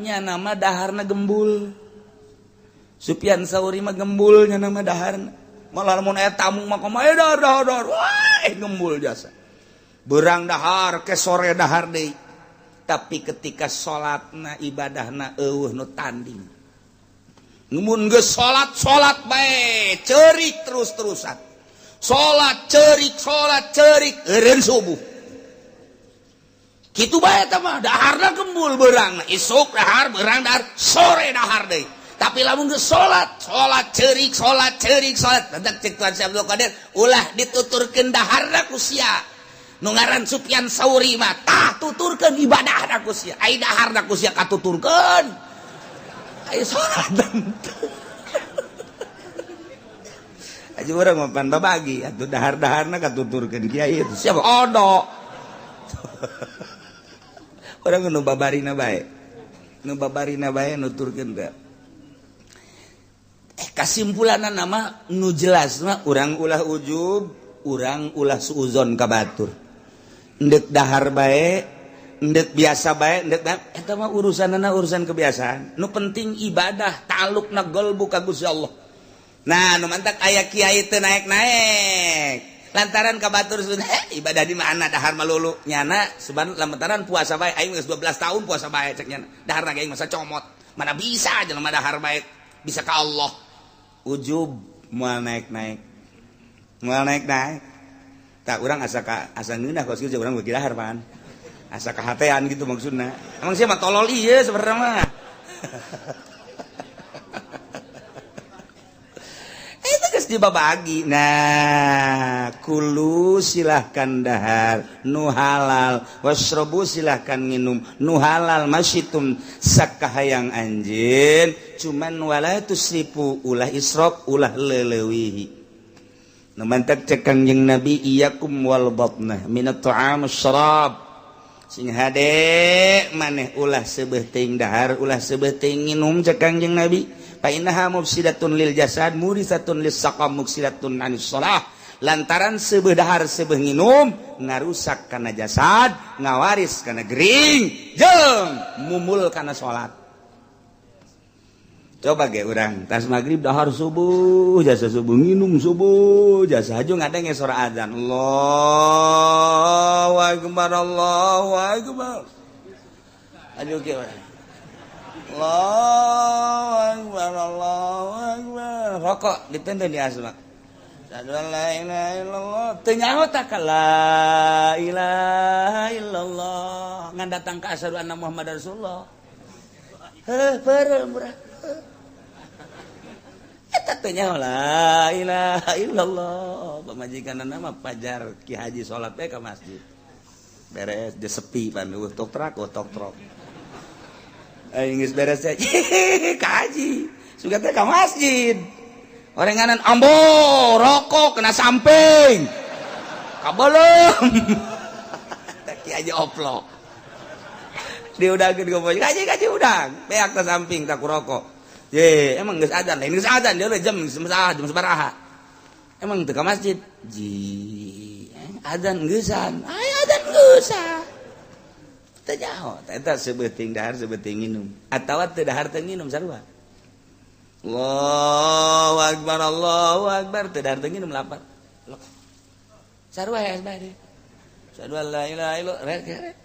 nya nama daharna gembul. Sufyan Sauri mah gembul nya nama daharna. Malah mun aya tamu mah kumaha dahar dahar dahar. Wah, gembul jasa. Berang dahar ke sore dahar deui. Tapi ketika salatna ibadahna eueuh nu tanding. Mun geus salat salat bae, ceurik terus-terusan. Salat ceurik, salat ceurik eureun subuh. Kitu bae eta mah daharna gembul beurang. Isuk dahar, beurang dahar, sore dahar deui. Tapi lamun geus salat, salat ceurik, salat ceurik, salat. Tentang cek Tuan Syekh Abdul Qadir, ulah dituturkeun daharna ku sia. Nu ngaran Sufyan Sauri mah tah tuturkeun ibadahna ku sia. Ai daharna ku sia katuturkeun. Ai salat teu. Aja urang mah pan babagi atuh dahar-daharna katuturkeun kiai itu. Siapa odo. Urang nu babarina bae. Nu babarina bae nuturkeun teh. Kesimpulan nama nu jelas mah urang ulah ujub, urang ulah suuzon ka batur. Endek dahar bae, endek biasa bae, endek eta mah urusanana urusan kebiasaan. Nu penting ibadah ta'alluqna qalbu ka Gusti Allah. Nah, nu mantak aya kiai teu naek-naek. Lantaran ka batur ibadah di mana dahar malulu nyana suban lantaran puasa bae aing geus 12 tahun puasa bae cek nyana. Daharna ge aing masa comot. Mana bisa jelema dahar bae bisa ka Allah. Ujub moal naik-naik. Moal naik-naik. Tak urang asa ka asa ngeunah kos kieu urang beuki dahar pan. Asa kahatean gitu maksudna. Emang sia mah tolol ieu sebenarnya mah. Eta geus dibabagi. Nah, kulu silahkan dahar nu halal, wasrobu silahkan minum nu halal, masyitum sakahayang anjeun, cuman wala tusrifu ulah israf ulah leleuwihi. Nu mantak cek Kangjeng Nabi iyyakum wal batnah minat ta'am syarab. Sing hade maneh ulah seubeuh teuing dahar, ulah seubeuh teuing nginum cek Kangjeng Nabi. Fa innaha mufsidatun lil jasad murisatun lis saqam muksidatun anis shalah. Lantaran seubeuh dahar seubeuh nginum ngarusak kana jasad, ngawaris kana gering, jeung mumul kana salat. Coba ge urang tas magrib dahar subuh, jasa subuh nginum subuh, jasa haju ngadenge suara azan. Allahu akbar, Allahu akbar. Aduh ge urang. Allahu akbar, Allahu akbar. Rokok ditenden di asma. Asyhadu an la ilaha illallah. Teu nyaho tak la ilaha illallah. Ngan datang ka asyhadu anna Muhammadar Rasulullah. Heuh, peureum urang. Eta teh nyaho la ilaha illallah. Pamajikanna mah pajar Ki Haji salat we ka masjid. Beres dia sepi pan eueuh tok trak tok trok. Aing geus beres teh ka haji. Sugan teh ka masjid. Orenganan ambo rokok kena samping. Kabelum. Ki Haji oplok. Diudangkeun ku haji kaji udang. Beak ka samping tak rokok. Ye, emang geus adzan, lain geus adzan dia jam jam sabaraha. Emang teu ka masjid? Ji, adzan geusan. Aya adzan geusan. Teu nyaho, eta sebeuting dahar sebeuting nginum. Atawa teu dahar teu nginum sarua. Allahu akbar, Allahu akbar, teu dahar teu nginum lapar. Sarua ya bae. Asyhadu an la ilaha illallah.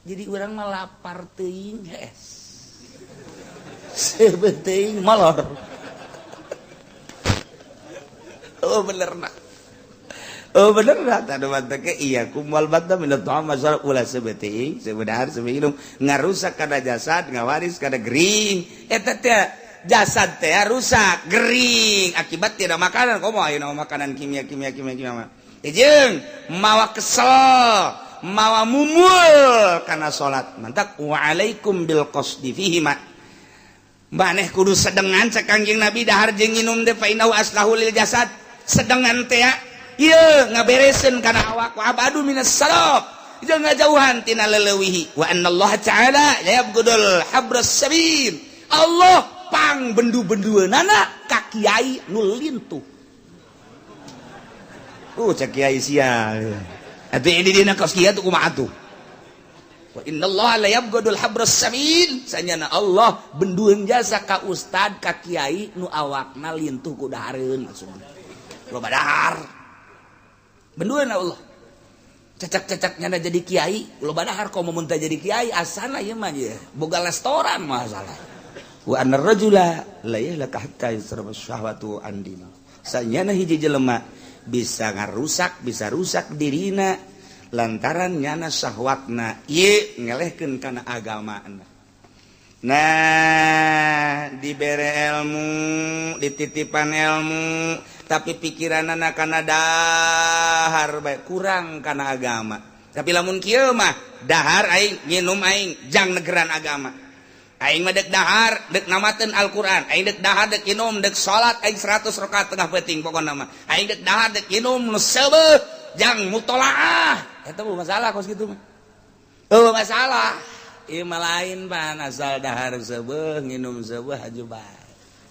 Jadi urang mah lapar teuing hees. Sebeting molor. Oh bener nak. Oh bener nak. Tadu manteke iya kumal badda minat ta'am masalah ulah sebeting sebedahar sebinum ngarusak kana jasad ngawaris kana gering. Eta teh jasad teh rusak gering akibat tidak makanan. Komo ayeuna makanan kimia kimia kimia kimia. Jeung mawa kesel, mawa mumul kana salat. Mantak wa alaikum bil qasdi fihi ma. Maneh kudu sedengan cek Kangjeng Nabi dahar jeung nginum teh fa innahu aslahu lil jasad. Sedengan teh ieu ngabereseun kana awak wa abadu minas salaf. Jeung ngajauhan tina leleuwihi wa annallaha ta'ala la yabghudul habras sabil. Allah pang bendu-bendueunana ka kiai nu lintuh. Cek kiai sia. Atuh ini dina kos kieu tuh kumaha atuh? Wa innallaha la yabghadul habras samin. Sanyana Allah bendueun jasa ka ustad ka kiai nu awakna lintuh ku dahareun maksudna. Loba dahar. Bendueun Allah. Cecak-cecak nyana jadi kiai, loba dahar komo mun teu jadi kiai asana ieu mah ye. Boga restoran masalah. Wa annar rajula la yahlaka hatta yusraba syahwatu an dini. Sanyana hiji jelema bisa ngarusak, bisa rusak dirina lantaran nyana syahwatna ieu ngelehkeun kana agamana. Nah, dibere ilmu, dititipan ilmu, tapi pikiranana kana dahar bae kurang kana agama. Tapi lamun kieu mah dahar aing, nginum aing, jang negeran agama. Aing mah dek dahar, dek namateun Al-Qur'an, aing dek dahar dek inum, dek salat aing 100 rakaat tengah peuting pokona mah. Aing dek dahar dek inum nu seubeuh jang mutolaah. Eta mah masalah kos kitu mah. Oh masalah. Ieu mah lain pan asal dahar seubeuh, nginum seubeuh haju bae.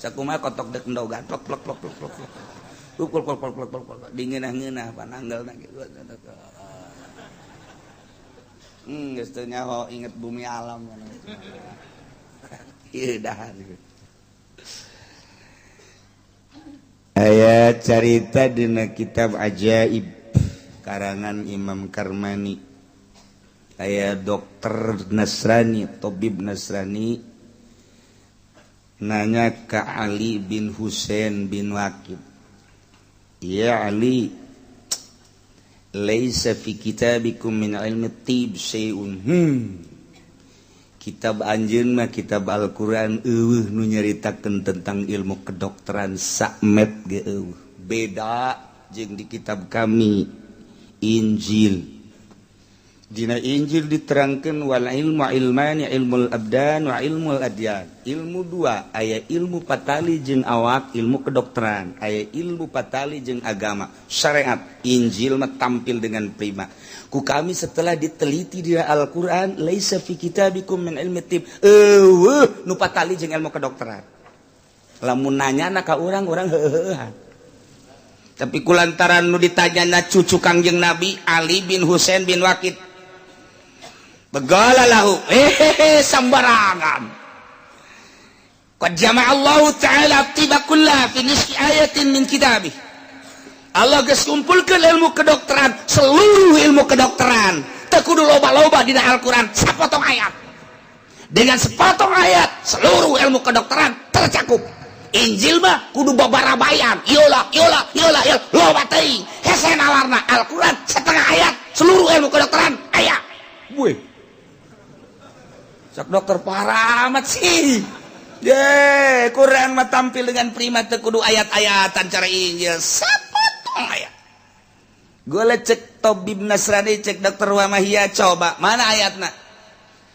Sakumaha kotok dek endogan plok plok plok plok plok. Plok plok plok plok plok plok. Dingeunah-ngeunah pan anggelna kitu. Geus teu nyaho inget bumi alam. Ieu dahar. Aya carita dina kitab Ajaib karangan Imam Karmani. Aya dokter Nasrani, tabib Nasrani nanya ke Ali bin Husain bin Waqid. Ya Ali, laisa fi kitabikum min ilmi tib syai'un. Kitab anjeun mah, kitab Al-Qur'an, euweuh nu nyaritakeun tentang ilmu kedokteran, sakmet ge euweuh. Beda jeung di kitab kami, Injil. Dina Injil diterangkan wal ilmu ilmani, ilmul abdan wa ilmul adyan. Ilmu dua, aya ilmu patali jeung awak, ilmu kedokteran, aya ilmu patali jeung agama, syariat. Injil mah tampil dengan prima. Ku kami setelah diteliti di Al-Qur'an, laisa fi kitabikum min ilmi tib, euweuh nu patali jeung ilmu kedokteran. Lamun nanya na ka urang, urang heuheuhan. Tapi kulantaran nu ditanyana cucu Kangjeng Nabi Ali bin Husain bin Wakid, begala lahu, eh, sembarangan. Qad jama'a Allah Ta'ala tiba kulla fi nisfi ayatin min kitabih. Allah geus kumpulkeun ilmu kedokteran, seluruh ilmu kedokteran teu kudu loba-loba dina Al-Qur'an, sapotong ayat. Dengan sepotong ayat seluruh ilmu kedokteran tercakup. Injil mah kudu babarabayan, yola yola yola yola, loba teuing, hese nalarna. Al-Qur'an setengah ayat seluruh ilmu kedokteran aya. Wih, sok dokter parah amat sih. Ye, Quran mah tampil dengan prima, teu kudu ayat-ayatan cara Injil, sapotong ayat. Gue cek tobib Nasrani, cek dokter Wamahia, coba mana ayatna,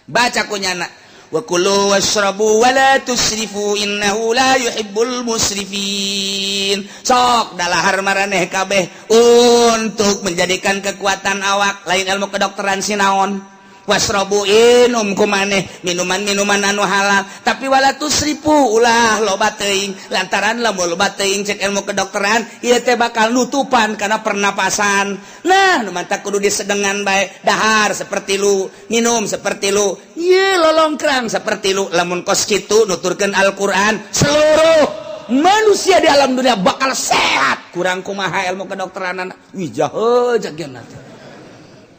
baca kunyana, wa kulu washrabu wa la tusrifu innahu la yuhibbul musrifin. Sok dalahar maraneh kabeh untuk menjadikan kekuatan awak, lain ilmu kedokteran sinaon. Wasrobu, inum kumaneh minuman-minuman anu halal, tapi wala tusrifu, ulah loba teuing, lantaran lamun loba teuing, cek ilmu kedokteran ieu teh bakal nutupan karena pernapasan. Nah, nu mantak kudu disedengan bae, dahar seperti lu, minum seperti lu, ye lolongkrang seperti lu. Lamun kos kitu nuturkeun Al-Qur'an, seluruh manusia di alam dunia bakal sehat. Kurang kumaha ilmu kedokteran? Wih, jahe jagian.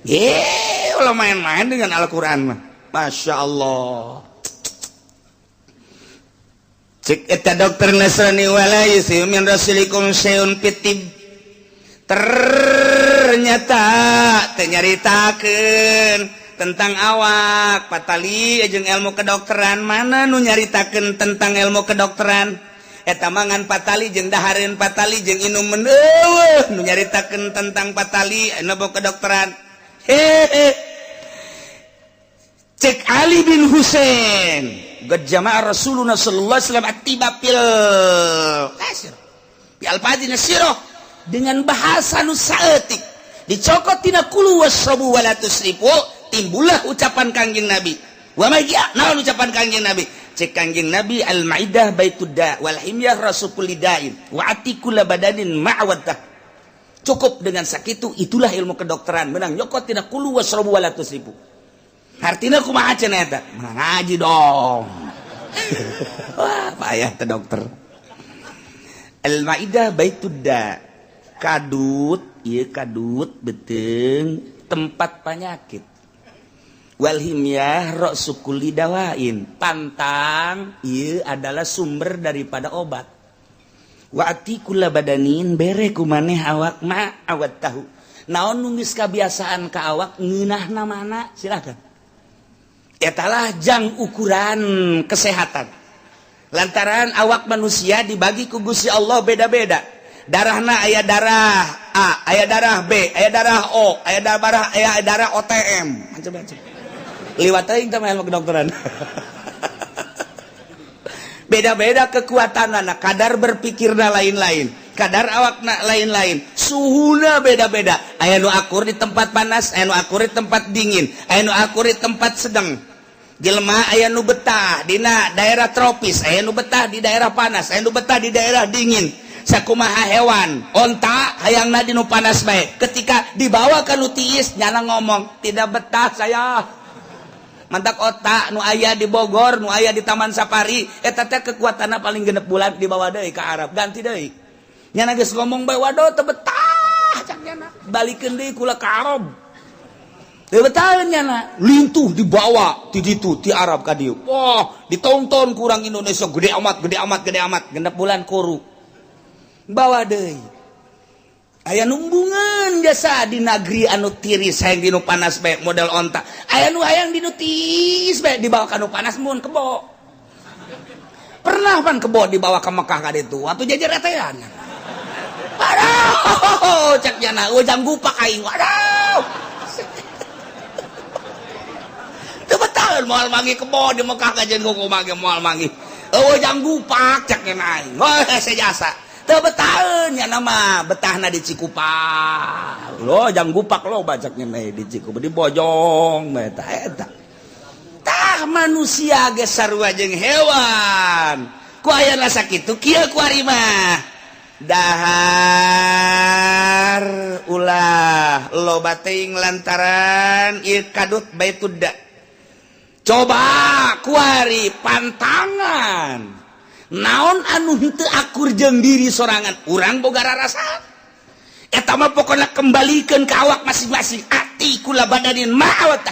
Ye, kalau main-main dengan Al-Quran mah. Masya Allah. Cek eta dokter Nasrani, wala yusiu min rasulikum syai'un fitib. Ternyata teu nyaritakeun tentang awak patali jeung ilmu kedokteran. Mana nu nyaritakeun tentang ilmu kedokteran? Eta mangan patali jeung dahareun patali jeung inum, euweuh nu nyaritakeun tentang patali ilmu kedokteran. Hehe, cek Ali bin Husain, qad jama'a Rasulullah sallallahu alaihi wasallam at-tiba fil kasir bi alfadin sirah, dengan bahasa nu saeutik dicokot tina kulu wasrabu wala tusrifu, timbullah ucapan Kangjeng Nabi. Wa ma naon ucapan Kangjeng Nabi? Cek Kangjeng Nabi, al maidah baitud da wal himyah rasul kulli da'in wa ati kulla badanin ma'waddah. Cukup dengan sakitu, itulah ilmu kedokteran, menang nyokot tina kulu wasrabu wala tusrifu. Artinya kumaha cenah eta? Menang ngaji dong. Wah, payah teh dokter. Al maidah baitud da, kadut ieu, kadut beuteung tempat penyakit. Wal himyah ra'su kulli dawain, pantang ieu adalah sumber daripada obat. Wa ati kulla badanin, bere ku maneh awak, ma awat tahu, naon nu geus kabiasaan ka awak, ngeunahna mana silakan. Etalah jang ukuran kesehatan, lantaran awak manusia dibagi ku Gusti Allah beda-beda darahna. Aya darah A, aya darah B, aya darah O, aya darah, aya darah OTM, macam-macam. Liwat teuing teh ilmu kedokteran. Beda-beda kekuatan anak, kadar berpikirna lain-lain, kadar awakna lain-lain, suhuna beda-beda. Aya nu akur di tempat panas, aya nu akur di tempat dingin, aya nu akur di tempat sedang. Jelema aya nu betah dina daerah tropis, aya nu betah di daerah panas, aya nu betah di daerah dingin. Sakumaha hewan, onta hayangna di nu panas bae, ketika dibawa ke nu tiis nyana ngomong, "Tidak betah saya." Mantak onta nu aya di Bogor, nu aya di Taman Safari eta teh kekuatanna paling 6 bulan, dibawa deui ka Arab, ganti deui. Nyana geus ngomong bae, "Waduh, teu betah," cak nyana, "balikeun deui kula ka Arab." Teu betah nyana, lintuh dibawa ti ditu, ti Arab ka dieu. Wah, ditonton kurang Indonesia, gede amat, gede amat, gede amat. 6 bulan kuru, bawa deui. Aya numbungan jasa di negeri anu tiris, hayang dinu panas bae model onta. Aya nu hayang dinu tiis bae dibawa ka nu panas mun kebo. Pernah pan kebo dibawa ke Mekah ka ditu atuh jajaretean. Aduh, cek nyana, ujang gupak aing. Waduh. Teu betah moal manggih kebo di Mekah kajen kumaha ge moal manggih. Ujang gupak cek nyana aing. Wah, sejasa. Teu betaheun nya nama betahna di Cikupa. Lo jang gupak lo bacak nya di Cikupa di Bojong eta eta. Tah manusia ge sarua jeung hewan. Ku aya rasa kitu kieu ku ari mah. Dahar ulah loba teuing lantaran ieu kadut baitudda. Coba kuari pantangan. Naon anu henteu akur jeung diri sorangan urang boga rarasa eta mah pokona kembalikan ke awak masing-masing ati kula badanin ma'awatah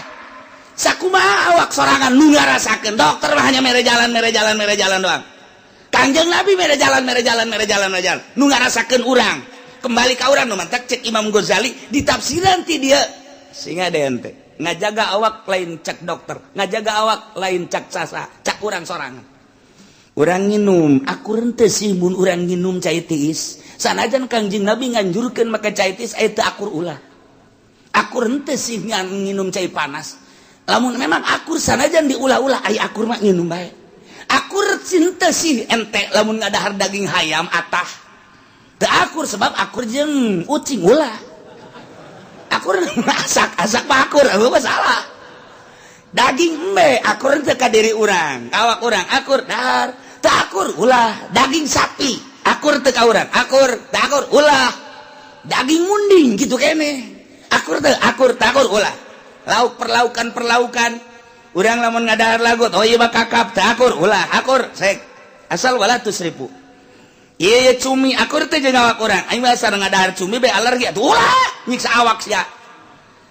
sakumaha awak sorangan nu ngarasakeun. Dokter mah hanya mere jalan mere jalan mere jalan doang. Kangjeng Nabi mere jalan mere jalan mere jalan mere jalan nu ngarasakeun urang kembali ka urang. Nu mantak cek Imam Ghazali ditafsiran ti dia sehingga ente ngajaga awak lain cek dokter, ngajaga awak lain cek sasa, cak urang sorangan. Urang nginum akur henteu sih mun urang nginum cai tiis? Sanajan Kangjeng Nabi nganjurkeun make cai tiis aya teu akur ulah. Akur henteu sih nginum cai panas? Lamun memang akur, sanajan diulah-ulah aya akur mah nginum bae. Akur henteu sih ente lamun ngadahar daging hayam atah? Teu akur, sebab akur jeung ucing ulah. Akur asak asak mah akur eueuh masalah. Daging embe akur henteu ka diri urang, awak urang akur dahar, teu akur ulah. Daging sapi akur teu ka urang? Akur, teu akur ulah. Daging munding gitu kene akur teu? Akur, teu akur ulah. Lauk perlaukan perlaukan urang lamun ngadahar lagut, oh iya mah kakap, teu akur ulah. Akur sek asal wala tusrifu. Ieu ieu cumi akur teu jeung awak urang? Aing mah asal ngadahar cumi bae alergi atuh ulah, nyiksa awak sia.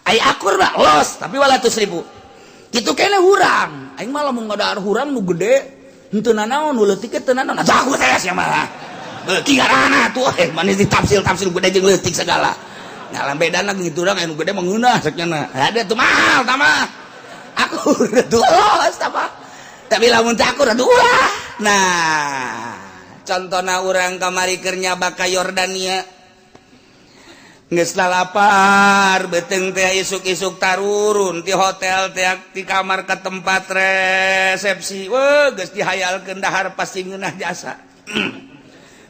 Ai akur mah los, tapi wala tusrifu. Kitu kene hurang, aing mah lamun ngadahar hurang nu gede henteu nanaon, nu leutik teu nanaon atuh aku teh sia mah. Beuki ngaranna tuh manis ditafsil-tafsil gede jeung leutik segala. Nah, bedana gitu urang anu gede mah ngeunah cek nya. Ada tuh mahal tah mah. Akur tuh los tah mah. Tapi lamun teu akur atuh ulah. Nah, contohna urang kamari keur nyaba ka Yordania. Geus lalapar beuteung teh, isuk-isuk tarurun ti hotel teh, ti kamar ke tempat resepsi. Weh, geus dihayalkeun dahar pasti ngeunah jasa.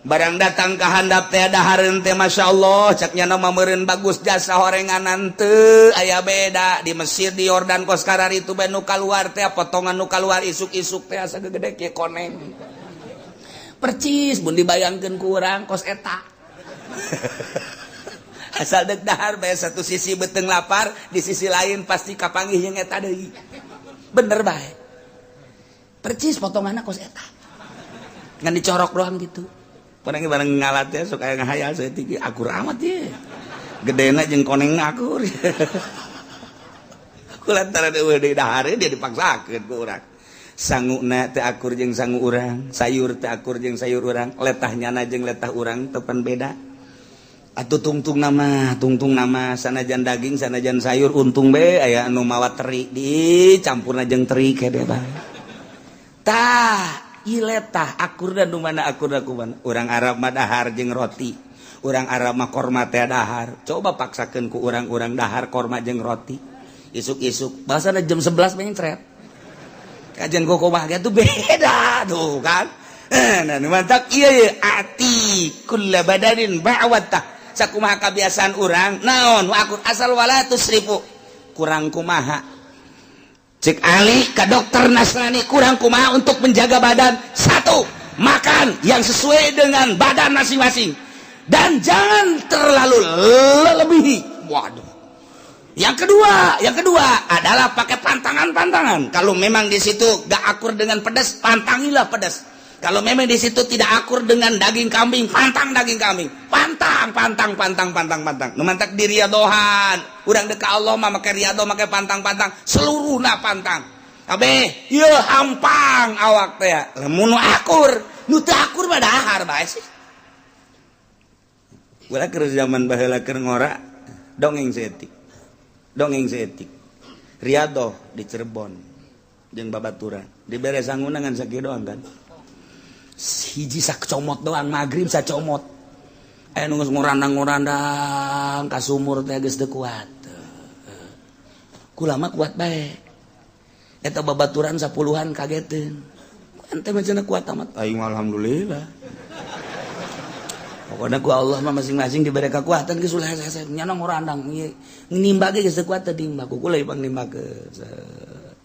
Barang datang ke handap teh dahareun teh, Masya Allah, cek nya mah meureun bagus jasa horenganan teu aya beda di Mesir, di Yordan kos kararitu bae. Nu kaluar teh potongan nu kaluar isuk-isuk teh asa gegede kieu koneng percis. Mun dibayangkeun ku urang kos eta asal dek dahar bae, satu sisi beteng lapar, di sisi lain pasti kapanggih yang eta deui. Bener bae, percis potonganna kos eta ngan dicorok doang gitu. Barang barang ngalat ya sok aya ngahayal saeutik, akur amat ye gedena jeung konengna akur. Ku lantaran eueuh deui dahar dia dipaksakeun ku urang. Sanguna teu akur jeung sangu urang, sayur teu akur jeung sayur urang, letah nyana jeung letah urang tepan beda. Atuh tungtung nama tungtung nama sanajan daging sanajan sayur untung be aya anu mawa teri dicampurna jeung teri kede bae. Tah iletah akur dan nu mana akur ku mana. Urang Arab mah dahar jeung roti, urang Arab mah korma teh dahar. Coba paksakeun ku urang-urang dahar korma jeung roti isuk-isuk, bahasana jam 11 mencret kajian koko mah tuh beda tuh kan. Nah, mantap iya ya ati kulla badanin ba'watah sakumaha kebiasaan urang naon akur asal wala tusrifu. Kurang kumaha cek Ali ke dokter Nasrani, kurang kumaha untuk menjaga badan? Satu, makan yang sesuai dengan badan masing-masing dan jangan terlalu lebihi. Waduh, yang kedua adalah pakai pantangan-pantangan. Kalau memang di situ gak akur dengan pedas, pantangilah pedas. Kalau memang di situ tidak akur dengan daging kambing, pantang daging kambing. Pantang, pantang, pantang, pantang, pantang. Nu mantak di riadohan. Urang dek Allah mah make riado, make pantang-pantang, seluruhna pantang. Kabeh, ieu hampang awak teh. Lamun akur, nu teu akur mah dahar bae sih. Kula keur zaman baheula keur ngora, dongeng saeutik. Dongeng saeutik. Riyadhoh di Cirebon jeung babaturan. Dibere sanguna ngan sakieu doang kan. Hiji sacomot doang, maghrib sacomot. Aya nu geus ngorandang-ngorandang ka sumur teh geus teu kuat. Kula mah kuat bae. Eta babaturan sapuluhan kageteun. Ente mah cenah kuat amat. Aing alhamdulillah. Pokoknya ku Allah mah masing-masing diberi kekuatan geus ulah hese nyana ngorandang nimba ge geus teu kuat teh nimba ku kula ipang nimba ke.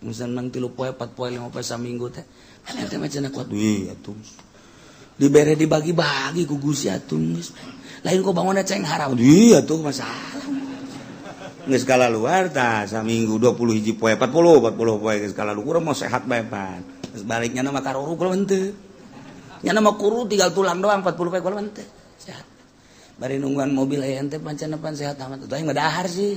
Misalnya mang 3 poe 4 poe 5 poe saminggu teh. Ente mah cenah kuat. Wih atuh. Dibere dibagi-bagi ku Gusti atuh geus. Lain kok bangunna ceng haram. Wih atuh masalah. Geus kalaluar tah saminggu 20 hiji poe 40 poe geus kalaluar urang mah sehat bae pan. Geus baliknya mah karuru kula henteu. Nyana mah kuru tinggal tulang doang 40 poe kula henteu. Sehat. Bari nungguan mobil aya ente pancen pan sehat amat. Atuh aing mah dahar sih.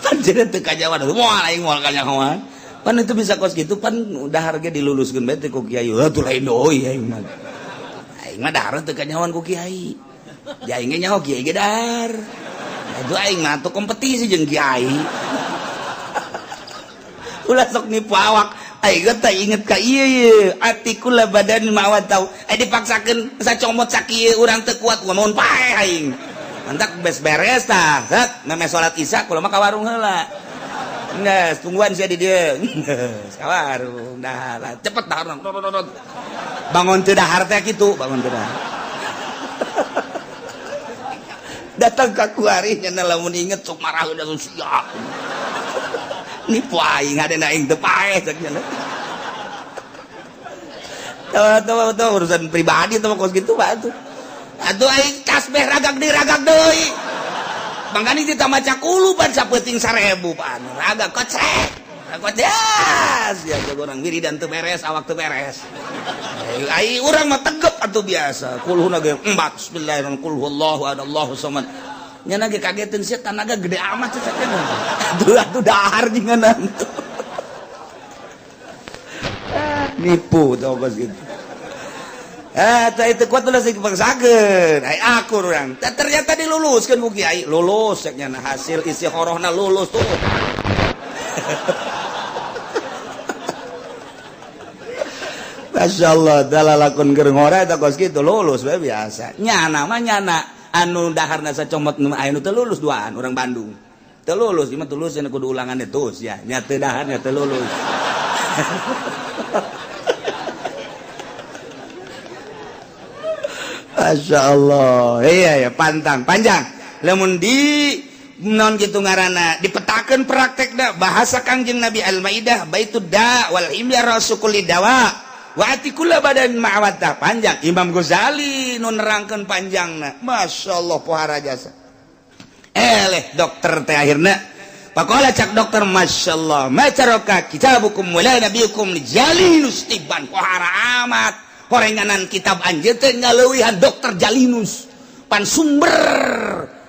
Pancen teu kajawan moal aing moal kanyahoan. Pan itu bisa kos kitu pan dahar ge diluluskeun bae teh ku kiai. Atuh lain deui aing mah. Aing mah dahar teu kanyahoan ku kiai. Di aing ge nyaho kiai ge dahar. Atuh aing mah atuh kompetisi jeung kiai. Ulah sok nipu awak. Aing teh inget ka ieu ieu atikul badan mawat tau. Dipaksakeun sacomot sakieu urang teu kuat mun paeh aing. Mantak beres beres tah. Set meme salat isya kula mah ka warung heula. Geus tungguan sia di dieu. Geus ka warung dahar. Cepet dahar. Bangun teu dahar teh kitu, bangun teu dahar. Datang ka kuari nya lamun inget sok marah udah siap. Nipu aing hadena aing teu paeh cek nya. Tahu tahu urusan pribadi teh kos kitu mah atuh. Atuh aing tasbih ragag deui ragag deui. Mangkani kita maca kulu pan sapeuting 1000 pan. Ragag kocek. Kocek. Ya urang wiridan teu beres, awak teu beres. Ai urang mah tegep atuh biasa. Kulhuna ge empat bismillahirrahmanirrahim. Qul huwallahu ahad, Allahu samad. Nyana ge kageteun sia tanaga gede amat cek teh. Atuh atuh dahar jeung tuh. Nipu tau kos kitu. Tah itu kuat ulah sing dipaksakeun. Ai akur urang. Ternyata diluluskeun ku kiai. Lulus cek nyana hasil istikharahna lulus tuh. Masya Allah, dalalakon keur ngora eta kos kitu lulus we biasa. Nyana mah nyana anu daharna sacomot nu aya nu teu lulus duaan urang Bandung. Teu lulus, ieu mah tulus cenah kudu ulangan terus ya. Nya teu daharnya teu lulus. Masya Allah, iya ya pantang panjang. Lamun di non gitu ngaranna dipetakeun praktekna bahasa Kangjeng Nabi Al-Maidah baitud da wal himya rasukul dawa wa atikul badan ma'awata panjang. Imam Ghazali nu nerangkeun panjangna. Masya Allah pohara jasa. Eleh dokter teh akhirna pakola cak dokter Masya Allah macaroka kitabukum wala nabiyukum jalinus tiban pohara amat. Horenganan kitab anjeun teh ngaleuwihan dokter Jalinus pan sumber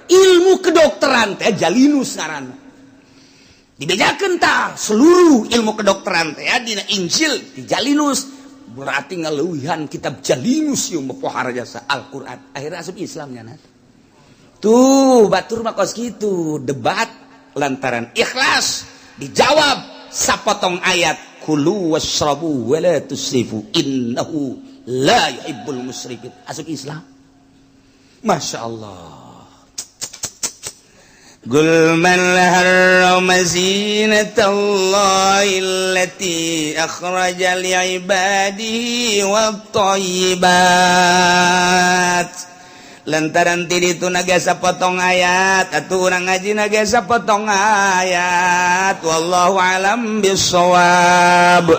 ilmu kedokteran teh Jalinus ngaranna dibejakeun tah seluruh ilmu kedokteran teh dina Injil di Jalinus berarti ngaleuwihan kitab Jalinus ieu mah pohara jasa Al-Qur'an akhirnya asup Islam nya tuh batur mah kos kitu debat lantaran ikhlas dijawab sapotong ayat kulu wasrabu wala tusrifu innahu la yuhibbul musrifin asup Islam. Masya Allah. Qul man harrama zinatallahi allati akhraja li'ibadihi wat-thayyibat. Lantaran ti ditu nagasa potong ayat atuh urang ngaji nagasa potong ayat wallahu alam bissawab.